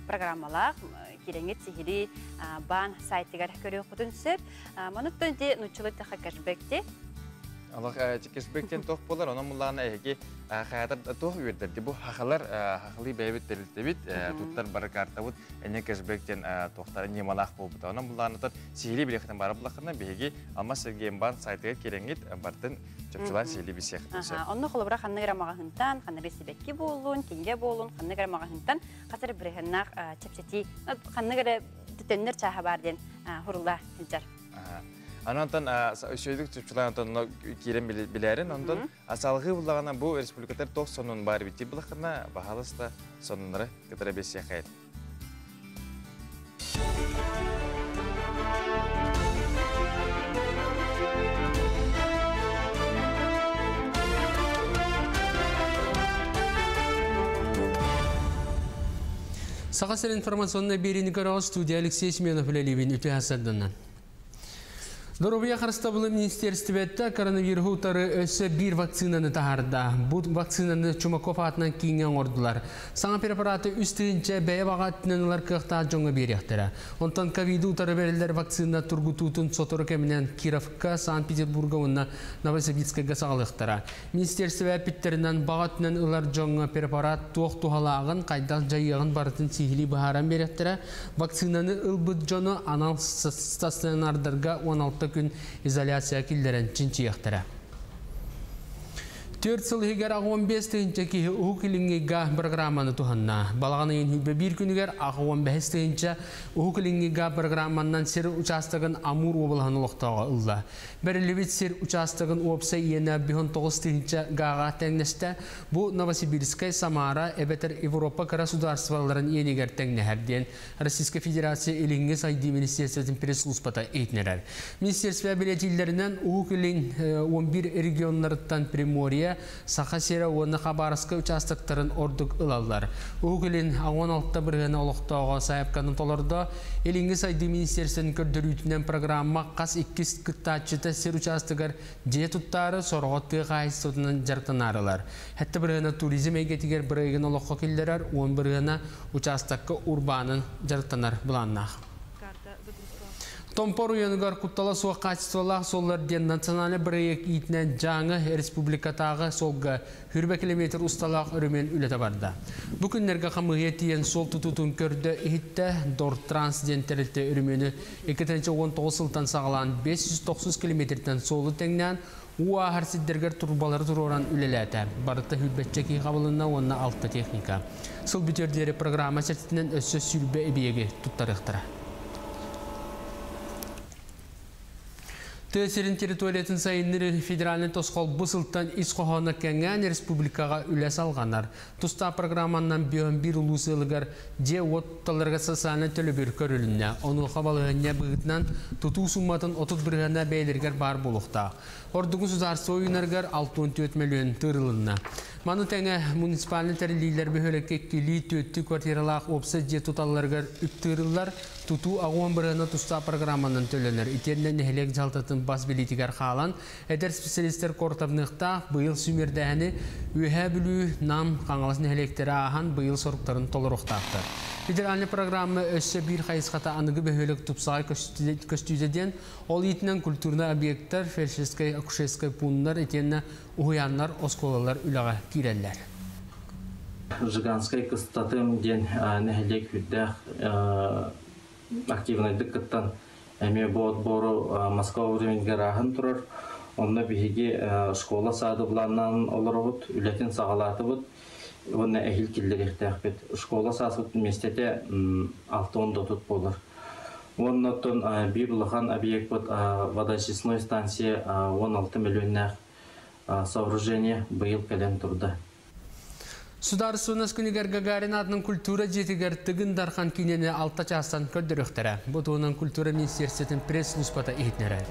программалар киреңет сихири бан сайтыгар көрө кытын сөп. Мануттон ди нучулы таха кэшбэкти. Алах кэшбэктен тох болар, онон муллаана эһиги хаятар тох үөрдерди. Бу хахалар хахалы бэйбит тэрилтэбит, туттар бары картабыт эне кэшбэктен тохтар немалах болбута. Онон муллаана тот сихили билехтен бары булахына биһиги Алмаз Сергеевбан сайтыгар кирэҥҥит бартын чопчулаан сихили бисиэхтин. Онно холобура ханнык эрэ маҕаһыынтан, ханнык эрэ сибэкки буоллун, кинигэ буоллун, ханнык эрэ маҕаһыынтан хас эрэ бырыһыаннаах чэпчэтии, ханнык эрэ төннөр чааһа баар диэн хурулла сылдьар. Анантан өсөйдүк чупчулаан онтон киирэн билээрин, онтон салгыы буллаҕына бу республикатар туох сонун баар бити булахына баһалыста сонуннары кытара бесиэхэйт. Саха сир информационный биэриини көрөҕө студия Алексей Семенов үлэлиибин үтүө сарданнан. Доруобуйа харыстабылын министиэристибэтэ коронавируһу утары өссө биир вакцинаны таһаарда. Бу вакцинаны Чумаков аатынан кииҥҥэ оҥордулар. Саҥа препараты үс тыһыынча бэйэ баҕа өттүнэн ылар кыахтаах дьоҥҥо биэриэхтэрэ. Онтон ковиды утары бэриллэр вакцина тургутуутун сотору кэминэн Кировка, Санкт-Петербурга уонна Новосибирскайга саҕалыахтара. Министиэристибэ эппиттэринэн, баҕа өттүнэн ылар дьоҥҥо препарат туох туһалааҕын, хайдах дьайыаҕын барытын сиһилии быһааран биэриэхтэрэ. Вакцинаны ылбыт дьону анал стационардарга 16 күн изоляция киллэрэн чинчийиэхтэрэ. Түөрт сыл иһигэр 15 тыһыынча киһи Уһук Илиҥҥи га программаны туһанна. Балаҕан ыйын сүүрбэ биир күнүгэр 65 тыһыынча Уһук Илиҥҥи га программаннан сир учаастагын Амур уобалаһын олохтооҕо ылла. Бэриллибит сир учаастагын уопсай иэнэ 19 тыһыынча гааҕа тэҥнэстэ. Бу Новосибирскай, Самара эбэтэр Европа кыра судаарыстыбаларын иэнигэр тэҥнэһэр диэн Российскай Федерация Илиҥҥи сайдыы министерствотын пресс-службата иһитиннэрэр. Министерство бэлиэтииллэринэн Уһук Илин 11 регионнарыттан Приморье, Саха сирэ уонна Хабаровскай участоктарын ордук ылаллар. Уһук Илин 16 бырыһыана олохтооҕо сайаапканы толордо. Илиҥҥи сайдыы министерствотын көрдөрүүтүнэн программа хас иккис кыттааччыта сир учаастагар дьиэ туттаары, сороҕо тыа хаһаайыстыбатынан дьарыктанаарылар. Сэттэ бырыһыана туризм эйгэтигэр бырайыгын олоххо киллэрэр, 10 бырыһыана учаастакка урбаанын дьарыктанар былааннаах. Томпо оройуонугар куттала суох хаачыстыбалаах суоллар диэн национальнай бырайыак иитинэн Дьааҥы республикатааҕы суолга хүрбэ километр усталаах өрөмүөн үлэтэ барда. Бу күннэргэ хамыыһыйа тиийэн суол тутуутун көрдө-иһиттэ. Дортранс диэн тэрилтэ өрөмүөнү 2019 сылтан саҕалаан 590 километртэн суолу тэҥнээн уу ааһар сирдэргэр турбалары туруоран үлэлээтэ. Барыта сүүрбэччэ киһи хабылынна уонна алта техника. Сыл бүтүөр диэри программа чэрчитинэн өссө сүүрбэ эбийиэги туттарыахтара. Тыа сирин территориятын сайыннырыы федеральнай тосхол бу сылтан ис хоһооно кэҥээн республикаҕа үлэ салҕанар. Тустаах программаннан биир улуус ыалыгар дьиэ-уот туталларыгар социальнай төлөбүр көрүлүннэ. Онуоха балаһыанньа быһыытынан тутуу сумматын 30 бырыһыана бэйэлэригэр баар буолуохтаах. Ордугу судаарыстыба ойуунарыгар 64 мөлүйүөн тыырылынна. Маны тэҥэ муниципальнай тэриллиилэр бөһүөлэккэ иккилии түөртүү квартиралаах уопсай дьиэ туталларыгар үп тыырыллар, тутуу аҕыс бырыһыана тустаах программанан төлөнөр. Итиэннэ нэһилиэк дьаһалтатын бас билиитигэр хаалан, эдэр специалистэр куортамныахтаах быйыл сүүмэрдээһини Үөһээ Бүлүү, Нам, Хаҥалас нэһилиэктэрэ ааһан быйыл соруктарын толоруохтаахтар. Федеральнай программа өссө биир хайысхата аныгы бөһүөлэк тупсаҕай көстүүтэ диэн, ол иитинэн культурнай объектар, фельдшерскай, акушерскай пууннар итиэннэ уһуйааннар, оскуолалар үлэҕэ киирэллэр. Жиганскай кыстатым диэн нэһилиэк үрдээх активнайдык кыттан эмиэ бу отбору Москва временигэр ааһан турар. Онно биһиги школа саады былааннаан олоробут, үлэтин саҕалаатыбыт уонна эһиил киллэриэхтээхпит. Школа сааспыт миэстэтэ 630 буолар. Уонна оттон биир улахан объекпыт водоочистной станция 16 миллионнаах сооружение быйыл кэлэн турда. Судаарыстыбаннас күнүгэр Гагарин аатынан культура дьиэтигэр Тыгын Дархан киинэни алта чаастан көрдөрүөхтэрэ. Бу туһунан культура министерствотын пресс-службата иһитиннэрэр.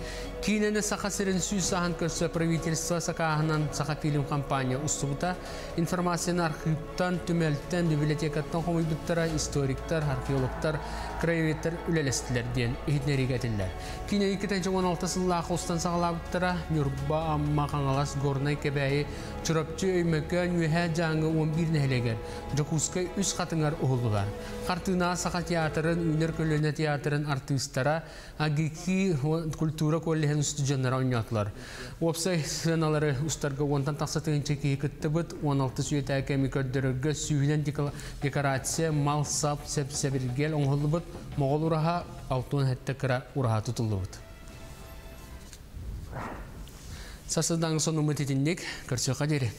Киинэни Саха сирин сүүс сааһын көрсө правительство сакааһынан Сахафильм компания устубута. Информацияны архыыптан, түмэлтэн, библиотекаттан хомуйбуттара историктар, археологтар, краеведтер үлэлэстилэр диэн иһитиннэриигэ этиллэр. Киинэ 2016 сыллаах устан саҕалаабыттара Ньурба, Амма, Хаҥалас, Горнай, Кэбээйи, Чурапчы, Өймөкөөн, Үөһээ Дьааҥы 11 нэһилиэгэр, Дьокуускай үс хатыҥар уһуллулар. Хартыына Саха театрын, Үүнэр көлүөнэ театрын артыыстара, АГИКИ культура коллеһын устудьуоннара оонньоотулар. Уопсай сыаналары устарга уонтан тахса тыһыынча киһи кыттыбыт, 16 сүөтээ кэми көрдөрөргө сүүһүнэн декорация, мал-сап, сэп-сэбиргэл оҥоһуллубут, Моҕол ураһа 67 кыра ураһа тутуллубут. Сарсыардаҥ сонуммут итинник, көрсүөххэ диэри.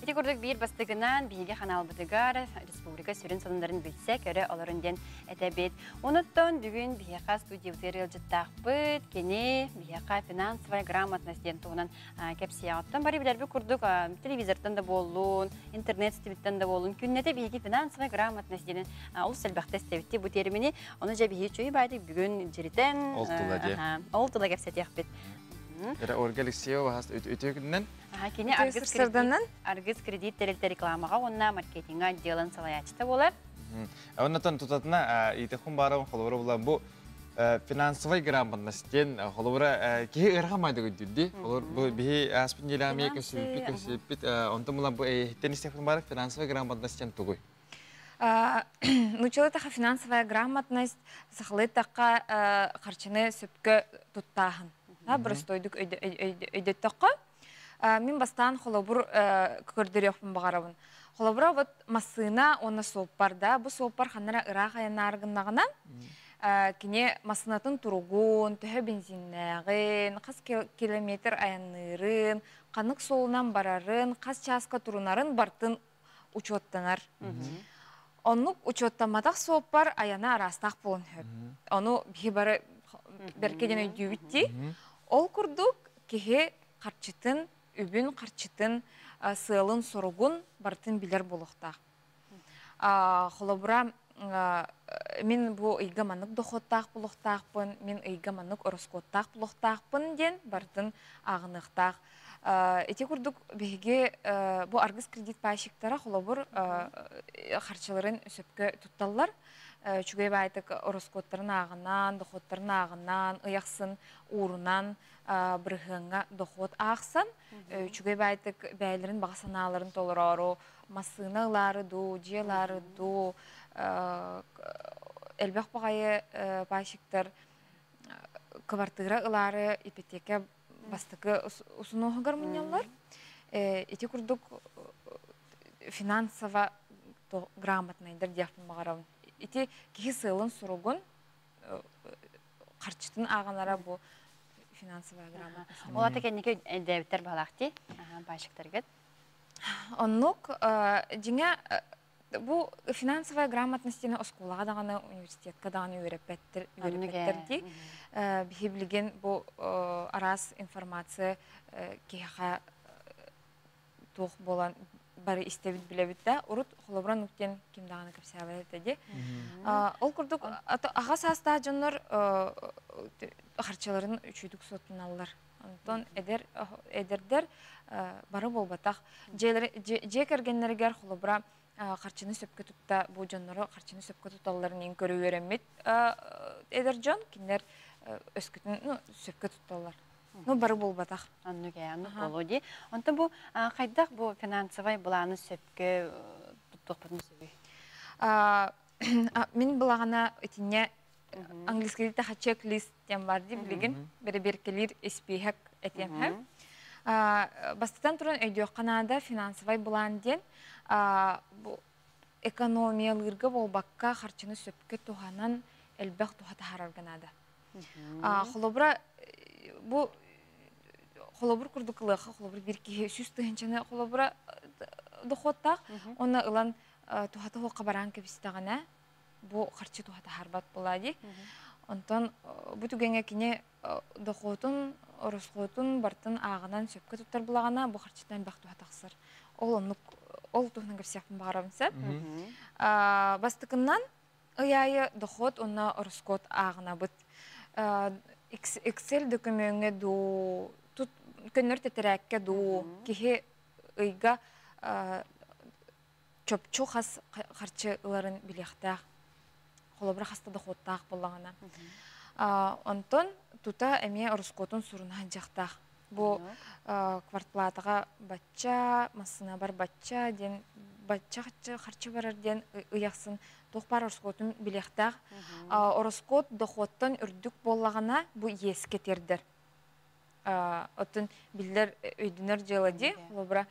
Ити курдук биир бастыгынан биһиги ханаалбытыгар республика сүрүн сонуннарын билсэ көрө олорун диэн этэбит. Онуттан бүгүн биһиэхэ студиябытыгар ыалдьыттаахпыт. Кини биһиэхэ финансовая грамотность диэн туһунан кэпсиэҕэ. Оттон бары билэрбит курдук телевизортан да буоллун, интернет ситимиттэн да буоллун, күннэтэ биһиги финансовая грамотность диэн олус элбэхтэ истэбитти бу термини. Ону дьэ биһиги үчүгэй баайдык бүгүн дьиритэн ол тула дьэ. Ол тула кэпсэтиэхпит. Эрэ Ольга Алексеева хас үтүө күнүнэн. Кини Аргыс кредит, Аргыс кредит тэрилтэ рекламаҕа уонна маркетиҥҥа отделын салайааччыта буолар. Оннотон тутатына иитехун баарабын холобура була бу финансовый грамотность диэн холобура киһи ыарахан майда көйдүрди. Олор бу биһи ааспыт неделями көсүппүт көсүппүт онтон була бу эйиһиттен истехпин баар финансовый грамотность диэн тугуй? Нуччалыы таха финансовая грамотность, сахалыы тахха харчыны сөпкө туттааһын. Простойдук өйдөттөххө, мин бастаан холобур көрдөрүөхпүн баҕарабын. Холобура вот массыына уонна суоппар да, бу суоппар ханнара ыраах айаннаары гыннаҕына, кини массыынатын туругун, төһө бензиннээҕин, хас километр айанныырын, ханнык суолунан барарын, хас чааска турунарын бартын учуоттанар. Оннук учуоттамматах суоппар айана араастаах буолуон сөп. Ону биһи бары бэркэ диэн өйдүүбүт дии. Ол курдук киһи харчытын, үбүн харчытын, сыалын-соругун барытын билэр буолуохтаах. Холобура, мин бу ыйга маннык дохуоттаах буолуохтаахпын, мин ыйга маннык ороскуоттаах буолуохтаахпын диэн барытын ааҕыныахтаах. Ити курдук биһиги бу аргыс кредит пайщиктара холобур харчыларын сөпкө тутталлар. Үчүгэй баайтык ороскуоттарын ааҕынан, дохуоттарын ааҕынан, ый ахсын уурунан бырыһыаҥҥа дохуот аахсан, үчүгэй баайтык бэйэлэрин баҕа санааларын толороору массыына ылаары дуу, дьиэ ылаары дуу, элбэх баҕайы пайщиктар квартира ылаары ипотека бастакы усунуоһугар мунньаллар. Ити курдук финансово грамотнайдар диэхпин баҕарабын. Ити киһи сыалын-соругун харчытын ааҕынара бу финансовая грамотность. Ол ата кэнники өйдөөбүттэр баһалаах дии, пайщиктаргыт. Оннук дьиҥэ бу финансовая грамотность диэни оскуолаҕа даҕаны университетка даҕаны үөрэппэттэр үөрэппэттэр дии. Биһи билигин бу араас информация киһиэхэ туох буолан бары истэбит билэбит да урут холобура нук диэн ким даҕаны кэпсээбэт этэ дии. Ол курдук аҕа саастаах дьоннор харчыларын үчүгдүк суоттаналлар. Онтон эдэр эдэрдэр бары буолбатах. Дьиэ кэргэннэригэр холобура харчыны сөпкө тутта бу дьоннору харчыны сөпкө туталларын иин көрө үөрэммит эдэр дьон кинилэр өскүтүн ну сөпкө тутталлар. Ну бары буолбатах. Оннук ээ, оннук буолуо дии. Онтон бу хайдах бу финансовай былааны сөпкө туттуохпутун сөбүй? Мин былаҕана итиннэ английскийде таха чек-лист диэн бар дии билигин бэрэбиэркэлиир испииһэк этиэм һэ. Бастатан туран өйдүөххэ наада финансовай былаан диэн бу экономиялыырга буолбакка харчыны сөпкө туһанан элбэх туһа таһаарарга наада. Холобура бу холобур курдук ылыахха холобур биир киһи 100 тыһыынчаны холобура дохуоттаах уонна ылан туһата суохха бараан кэбистэҕинэ бу харчы туһа таһаарбат буолаа дии. Онтон бу түгэҥҥэ кини дохуотун, оросхуотун бартын ааҕынан сөпкө туттар булаҕына бу харчытан элбэх туһа тахсар. Ол оннук ол туһунан кэпсиэхпин баҕарабын сөп. Бастакыннан ый аайы дохуот уонна ороскуот ааҕынабыт. Excel дөкүмүөҥҥэ дуу, тут көннөр тэтэрээккэ дуу, киһи ыйга чопчу хас харчы ыларын билиэхтээх. Холобура хаста дохуоттаах буоллаҕына. Онтон тута эмиэ ороскуотун суруна сылдьыахтаах. Бу квартплатаҕа бачча, массыынабар бачча диэн бачча харчы барар диэн ыйахсын туох баар ороскуотун билиэхтээх. Ороскуот дохуоттан үрдүк буоллаҕына бу иэскэ тиэрдэр. Оттон биллэр өйдөнөр дьыала дии. Холобура,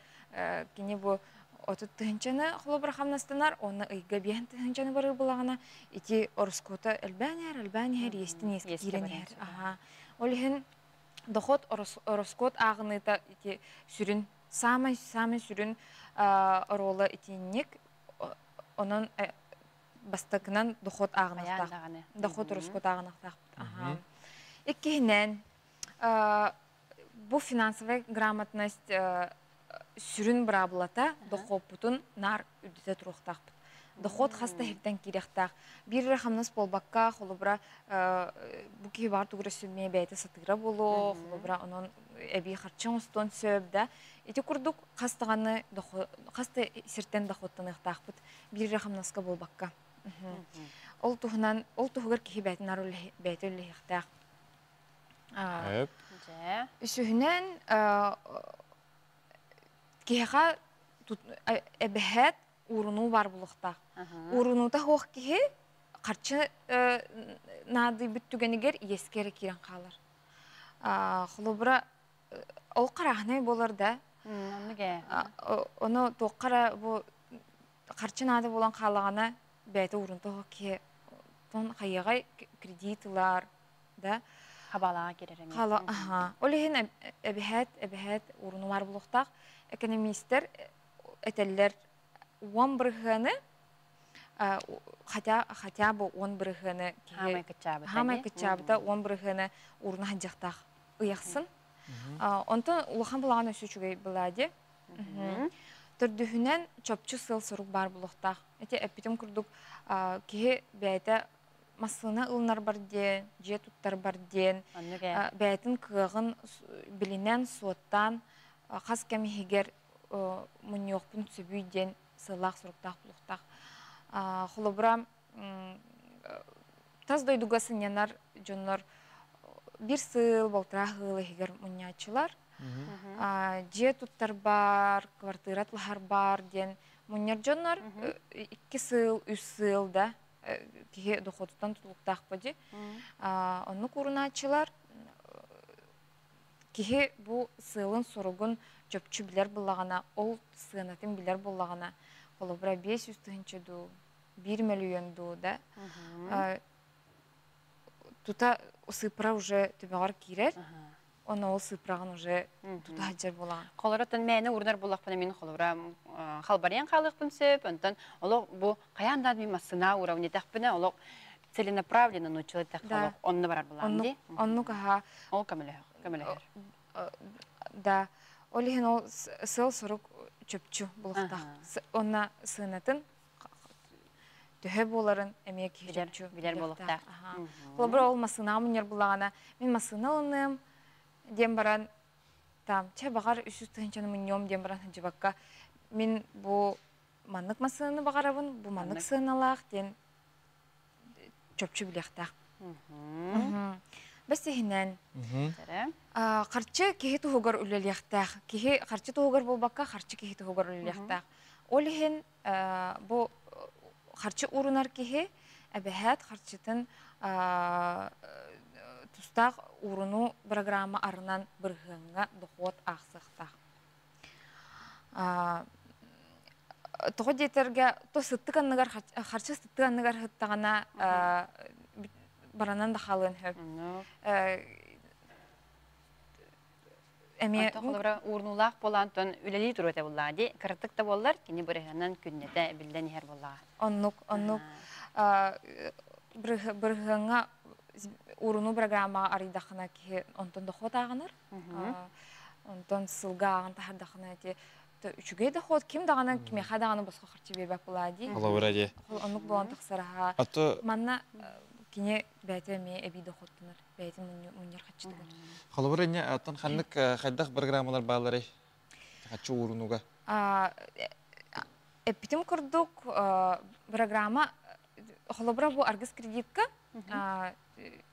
кини бу 30 тыһыынчаны холобура хамнастанар, уонна ыйга 5 тыһыынчаны барыр буоллаҕына, ити ороскуота элбээн иһэр, элбээн иһэр, иэстин иэскэ киирэн иһэр. Аха. Ол иһин доход ороскуот ааҕыныыта ити сүрүн, саамай саамай сүрүн оруола итинник. Онон бастакынан доход ааҕыныахтаах. Доход ороскуот ааҕыныахтаахпыт. Аха. Иккиһинэн, бу финансовая грамотность сүрүн быраабылата дохуоппутун наар үрдүтэ туруохтаахпыт. Дохуот хас да иһиттэн киириэхтээх. Биир эрэ хамнас буолбакка, холобура, бу киһи баар тугу эрэ сүммэ бэйэтэ сатыыра буолуо, холобура, онон эбии харчы оҥостуон сөп да. Ити курдук хас даҕаны хас да сиртэн дохуоттаныахтаахпыт биир эрэ хамнаска буолбакка. Ол туһунан, ол туһугар киһи бэйэтин наар бэйэтэ үлэлэһиэхтээх. Үсүһүнэн, киһиэхэ эбэһээт уурунуу баар буолуохтаах. Уурунуута суох киһи харчы наадыйбыт түгэнигэр иэскэ эрэ киирэн хаалар. Холобура, ол харааһынай буолар да. Ону туохха эрэ бу харчы наада буолан хаалаҕына бэйэтэ уурунта суох киһи тон хайыаҕай кредит ылар да хабалаҕа кирэр эмиэ. Хала, аха. Ол иһин эбэһээт, эбэһээт уурунумар булуохтаах. Экономистэр этэллэр 10 бырыһыаны хотя хотя бы 10 бырыһыаны киһи хаамай кыччаабыта 10 бырыһыаны ууруна сылдьыахтаах ыйахсын. Онтон улахан булаҕан өссө үчүгэй была дии. Төрдүһүнэн чопчу сыал-сорук баар буолуохтаах. Ити эппитим курдук киһи бэйэтэ массыына ылынарбар диэн, дьиэ туттарбар диэн, бэйэтин кыаҕын билинэн, суоттаан хас кэм иһигэр мунньуохпун сөбүй диэн сыаллаах-соруктаах буолуохтаах. Холобура, тас дойдуга сынньанар дьоннор биир сыл, балтараа сыл иһигэр мунньааччылар. Дьиэ туттар бар, квартира атлаһар бар диэн мунньар дьоннор 2 сыл, 3 сыл да киһи дохуотуттан тутулуктаах дии. Оннук уурунааччылар киһи бу сыалын-соругун чопчу билэр буоллаҕына, ол сыанатын билэр буоллаҕына, холобура 500 тыһыынча дуу, 1 мөлүйүөн дуу да, тута сыыппара уже төбөҕөр киирэр, Оны ол сыыппараҕын уже тута сылдьар буолаҕын. Холоротон мээнэ уурунар буоллахпына мин холобура халбарыйан хаалыахпын сөп, онтон олох бу хайаан да мин массына уурабын диэтэхпинэ олох целенаправленно нууччалыы эттэххэ олох онно барар булаам дии. Оннук аха. Ол көмөлөһөр. Да. Ол иһин ол сыал-сорук чопчу булуохтаах. Онна сыанатын төһө буоларын эмиэ киһи чопчу билэр буолуохтаах. Холобура ол массыынаҕа мунньар буллаҕына мин массыына ылыныам диэн баран там чэ баҕар 300 тыһыынчаны мунньуом диэн баран сылдьыбакка мин бу маннык массыынаны баҕарабын бу маннык сыаналаах диэн чопчу билиэхтээх. Бэсиһинэн, харчы киһи туһугар үлэлиэхтээх. Киһи харчы туһугар буолбакка, харчы киһи туһугар үлэлиэхтээх. Ол иһин бу харчы уурунар киһи эбэһээт харчытын тустаах уурунуу программа арынан бырыһыаҥҥа дохуот аахсыахтаах. Тоҕо диэтэргэ то сыттык анныгар харчы сыттык анныгар сыттаҕына баранан да хаалыан сөп. Эмиэ холобура уурунуулаах буолаан тон үлэлии туруо этэ буоллаҕа дии. Кыратык да буоллар кини бырыһыанан күннэтэ биллэн иһэр буоллаҕа. Оннук, оннук. Бырыһыаҥҥа уурунуу программаҕа арыйдаххына киһи онтон дохуот ааҕынар. Онтон сылга ааҕан таһардаххына ити үчүгэй дохуот ким даҕаны кимиэхэ даҕаны босхо харчы биэрбэт буолаа дии. Холобура дии. Оннук буолан тахсар аһа. Манна Кини бэйэтэ эмиэ эбии дохуоттанар, бэйэтин мунньар харчытыгар. Холобур, инньэ оттон ханнык хайдах программалар баалларый? Хаччы уурунууга. Эппитим курдук, программа холобура бу Аргыс кредитка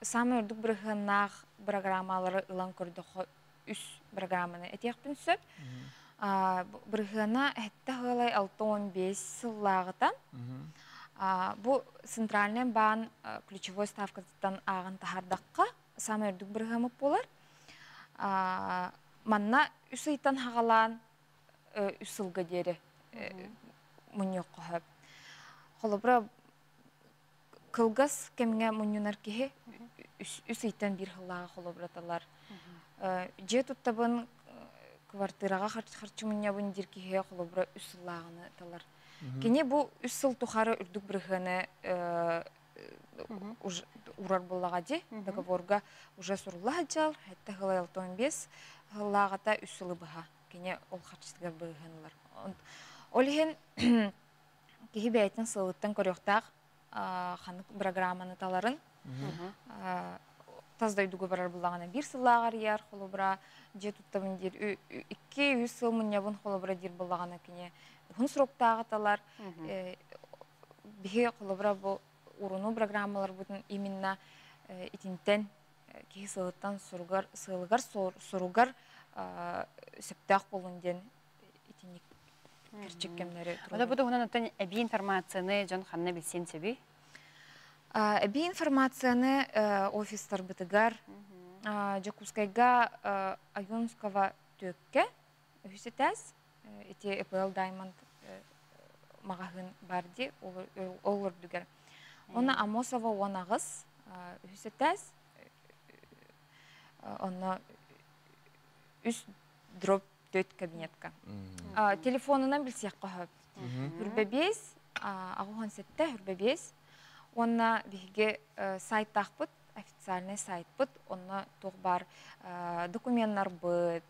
самый үрдүк бырыһыаннаах программалары ылан көрдөххө үс программаны этиэхпин сөп. Бырыһыана эһэтте ыалай 65 сыллааҕыта. Бу центральный баан ключевой ставкатыттан ааҕан таһаардахха самый үрдүк бырыһыамыт буолар. Манна үс ыйтан хаҕалаан үс сылга диэри мунньуохха сөп. Холобура, кылгас кэмҥэ мунньунар киһи үс ыйтан биир сыллааҕы холобураталар. Дьиэ туттабын, квартираҕа харчы мунньабын диир киһи холобура үс сыллааҕыны талар. Кини бу үс сыл тухары үрдүк бырыһыаны урар буоллаҕа дии. Договорга уже сурулла сылдьар, хэтте сылай 65 сыллааҕыта үс сылы быһа кини ол харчытыгар бырыһыанылар. Ол иһин киһи бэйэтин сылыттан көрүөхтээх ханнык программаны таларын. Тас дойдуга барар буллаҕына биир сыллааҕар арыйар, холобура, дьиэ туттабын диир, 2-3 сыл мунньабын холобура диир буллаҕына кини уһун сроктааҕы талар. Биһи холобура бу уруну программаларбытын именно итинтэн киһи сылыттан суругар сыалыгар суругар сөптөөх буолун диэн итинник кэрчик кэмнэри. Ода бу туһунан оттон эбии информацияны дьон ханна билсиэн сөбүй? Эбии информацияны офистарбытыгар Дьокуускайга Ойунского түөккэ үһүс этээс ити ЭПЛ Diamond маҕаһыын бар ди ол үрдүгэр. Онно Амосова 18 үһүс этээс онно үс дробь 4 кабинетка. Телефонунан билсиэххэ сөп. Хүрбэ 5, 87 хүрбэ 5. Уонна биһиги сайттаахпыт, официальный сайтпыт, онно туох бар документтарбыт,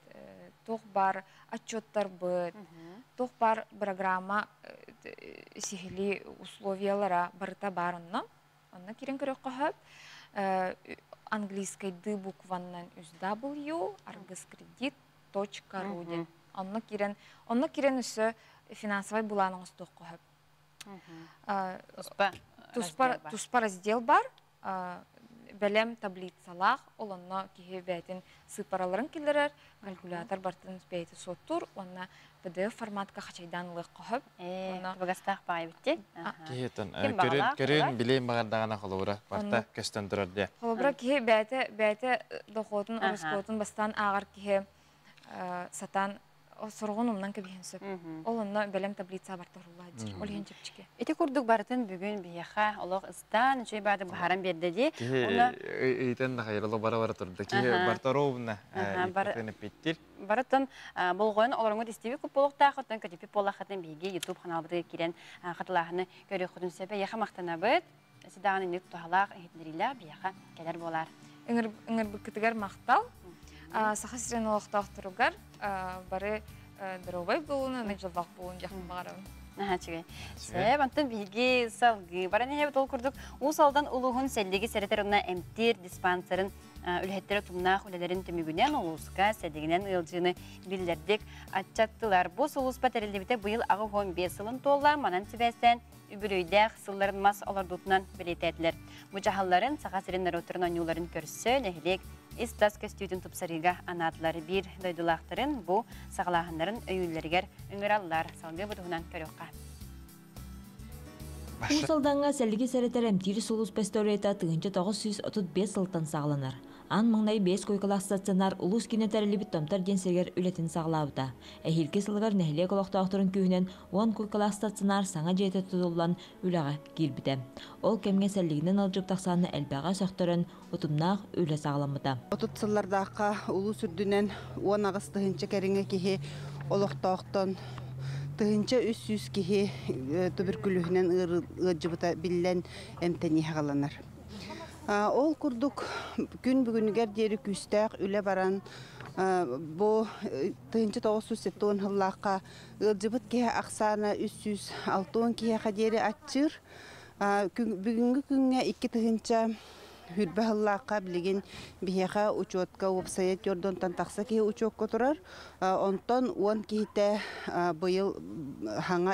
туох бар отчеттарбыт, туох бар программа сиһилии условиялара барыта бар онно. Онно кирен көрөххө сөп. Английскайды букваннан үс W, аргыскредит.ру диэн. Онно кирен, онно кирен өссө финансовый булаан оҥостуохха сөп. Туспа туспа туспа раздел бар. Бэлэм таблицалаах, ол онно киһи бэйэтин сыыппараларын киллэрэр, калькулятор бартын бэйэтэ суоттуур, уонна PDF форматка хачайдаан ылыахха сөп. Табыгастаах баай битти. Киһитин көрүн көрүн билейм багардаҕына холобура барта көстөн турар диye. Холобура киһи бэйэтэ бэйэтэ дохуотун, ороскуотун бастаан ааҕар киһи сатаан сороҕун умнан кэбиһэн сөп. Ол онно бэлэм таблица барта уруллааччы. Ол иһин чэпчэки. Ити курдук барытын бүгүн биһиэхэ олох ыстаан үчүгэй баады быһааран биэрдэ дии. Киһи ыйтан да хайрало бара бара турда. Киһи барта ровно эппиттир. Барытын болҕойон олоруҥут истиби купполуктаах оттон көтүппүт буоллаххытын биһиги YouTube ханаалбытыгар киирэн хатылааһыны көрүөххүтүн сөп. Эйиэхэ махтанабыт. Сидаҕан инник туһалаах иһитиннэриилээх биһиэхэ кэлэр буолаар. Ыҥырбыккытыгар махтал. Саха сирин олохтоохторугар бары доруобай буолуун, аны дьоллоох буолуун диэхпин баҕарабын. Наһаа үчүгэй. Сөп, онтон биһиги салгыы баран иһэбит. Ол курдук Уус Алдан улууһун сэллиги сэрэтэр уонна эмтиир диспансерын үлэһиттэрэ утумнаах үлэлэрин түмүгүнэн улууска сэллигинэн ыалдьыыны биллэрдик аччаттылар. Бу сулууспа тэриллибитэ быйыл 85 сылын туолла. Манан сибээстээн үбүлүөйдээх сылларын мас олордуутунан бэлиэтээтилэр. Бу дьаһалларын Саха сирин норуоттарын оонньууларын көрсө нэһилиэк ис-тас көстүүтүн тупсарыыга анаатылар. Биир дойдулаахтарын бу саҕалааһыннарын өйүүллэригэр ыҥыраллар. Салгыы бу туһунан көрүөххэ. Уус Алдаҥҥа сэллиги сэрэтэр эмтиир сулууспа историята 1935 сылтан саҕаланар. Аан маҥнай биэс куйкалаах стационар улуус киинэ тэриллибит Томтор диэн сиригэр үлэтин саҕалаабыта. Эһиилги сылыгар нэһилиэк олохтоохторун күүһүнэн 10 куйкалаах стационар саҥа дьиэтэ тутуллан үлэҕэ киирбитэ. Ол кэмҥэ сэллигинэн ыалдьыбыт ахсаана элбэҕэ сөхтөрөн, утумнаах үлэ саҕаламмыта. 30 сыллардаахха улуус үрдүнэн 18 тыһыынча кэриҥэ киһи олохтоохтон 1300 киһи туберкулеһунан ыалдьыбыта биллэн эмтэнии саҕаланар. Ол курдук күн бүгүнүгэр диэри күүстээх үлэ баран бу 1970 сыллаахха ыалдьыбыт киһи ахсаана 360 киһиэхэ диэри аччыыр. Бүгүҥҥү күҥҥэ икки тыһыынча хүрбэ сыллаахха билигин биһиэхэ учуотка уопсайа түөрт тахса киһи учуокка турар. Онтон уон киһитэ быйыл хаҥа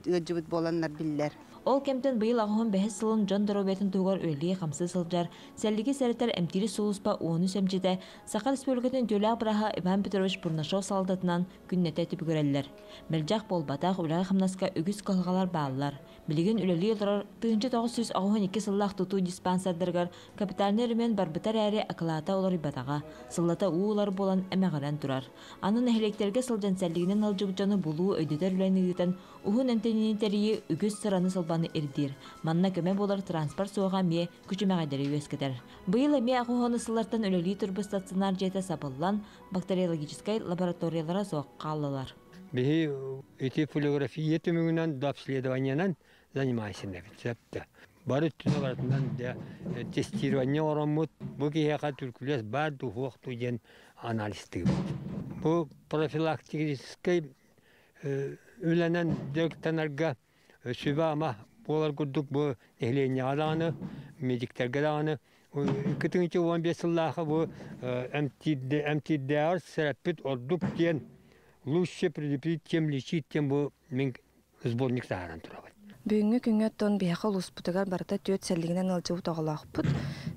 ыалдьыбыт буоланнар биллэр. Ол кэмтэн быйыл аҕыһын бэһис сылын дьон доруобуйатын туһугар үлэлии хамсыы сылдьар сэллиги сэрэтэр эмтиир сулууспа 13 эмчитэ Саха Республикатын үтүөлээх бырааһа Иван Петрович Бурнашов салалтатынан күннэтэ түбүгүрэллэр. Мэлдьэх буолбатах үлэҕэ-хамнаска үгүс кыһалҕалар бааллар. Билигин үлэлии олорор 1982 сыллаах тутуу диспансердарыгар капитальнай өрөмүөн барбыта эрээри акылаата уларыйбатаҕа, сыллата уу ылар буолан эмэҕирэн турар. Аны нэһилиэктэргэ сылдьан сэллигинэн ыалдьыбыт дьону булуу өйдөтөр үлэни ыытан уһун эмтэниини тэрийии үгүс сыраны-сылбаны ирдиир. Манна көмө буолар транспорт суоҕа эмиэ күчүмэҕэйдэри үөскэтэр. Быйыл эмиэ аҕыс сыллартан үлэлии турбут стационар дьиэтэ сабыллан, бактериологическай лабораториялара суох хааллылар. Биһи ити полиграфия түмүгүнэн дообследованиенан занимайся сөптө. Бары өттүнэ барытынан тестирование ороммут, бу киһиэхэ түбүркүлүөс баар дуу, суох дуу диэн анализтыыбыт. Бу профилактическай үлэнэн дьарыктанарга сүбэ-ама буолар курдук бу нэһилиэнньэҕэ даҕаны, медиктэргэ даҕаны 2015 сыллаахы бу эмтиирдээҕэр сэрэппит ордук диэн лучше предупредить, чем лечить диэн бу мин сборник таһааран турабын. Бүгүҥҥү күҥҥэ оттон биһиэхэ улууспутугар барыта түөрт сэллигинэн ыалдьыбыт оҕолоохпут.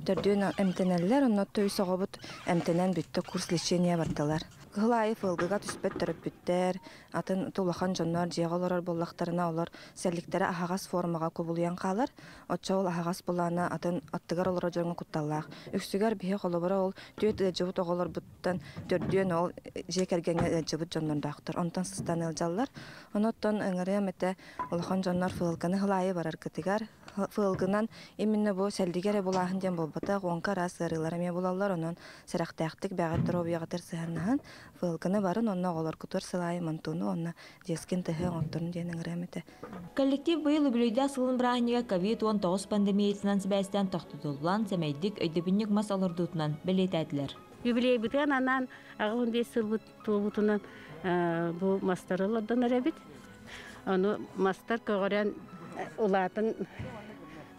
Төрдүөн эмтэнэллэр, онно үс оҕобут эмтэнэн бүттэ, курс лечения бардылар. Кыһыл аайы ФЛГ-га түспэт төрөппүттэр, атын улахан дьоннор дьиэҕэ олорор буоллахтарына олор сэлликтэрэ аһаҕас формаҕа кубулуйан хаалар. Оччо ол аһаҕас булаана атын аттыгар олорор дьоҥҥо кутталлаах. Үксүгэр биһи холобура ол түөрт ыалдьыбыт оҕолорбуттан төрдүөн ол дьиэ кэргэҥҥэ ыалдьыбыт дьоннордоохтор. Онтон сыстан ыалдьаллар. Онон ыҥырыам этэ улахан дьоннор ФЛГ-ны сыл аайы бараргытыгар. ФЛГ-нан именно бу сэллиги эрэ булааһын диэн буолбатах, уонка араас ыарыылар эмиэ булаллар, онон сэрэхтээхтик бэҕэт доруобуйаҕытыгар сыһыаннаһан ФЛГ-ны барын, онно оҕолоргутугар сыл аайы мантууну, онно детскин тыһы оҥотторун диэн ыҥырыам этэ. Коллектив быйыл үбүлүөйдээх сылын бырааһынньыга ковид-19 пандемиятынан сибээстээн тохтотуллан, сэмэйдик өйдөбүнньүк мас олордуутунан бэлиэтээтилэр. Юбилейбытыгар анаан 85 сылбыт туолбутунан бу мастары олордон эрэбит. Ону мастар көҕөрөн улаатын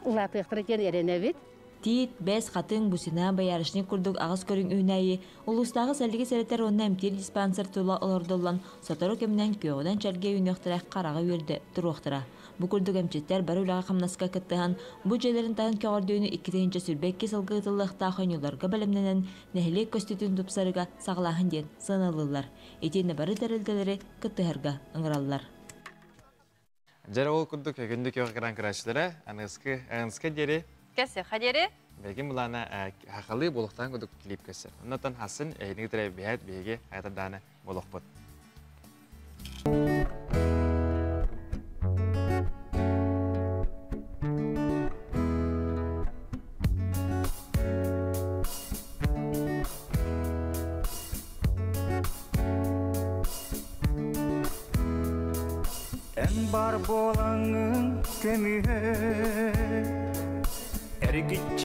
улаатыахтара диэн эрэнэбит. Тиит, бэс, хатыҥ, бусина, боярышник курдук аҕыс көрүҥ үүнээйи улуустааҕы сэллиги сэрэтэр уонна эмтиир диспансер тула олордуллан, сотору кэминэн күөҕүнэн чэлгиэ үүнүөхтэрэ, хараҕы үөрдэ туруохтара. Бу курдук эмчиттэр бары үлэҕэ хамнаска кыттыһан, бу дьиэлэрин таһын көҕөрдүүнү 2022 сылга ыытыллыахтаах оонньууларга бэлэмнэнэн, нэһилиэк көстүүтүн тупсарыга саҕалааһын диэн сыаналыыллар. Итиэннэ бары тэрилтэлэри кыттыһарга ыҥыраллар. Дьэ ол курдук күндү күөх экран көрөөччүлэрэ, аныгыскы аныгыска диэри Кэссе хадери. Бэлгин булаана хахалы болохтан курдук клип көссөр. Оннотон хасын эһиниги тирэ биһэт биһиги аятардааны болохпут. Эн бар болаңын көмүһө эргиччи.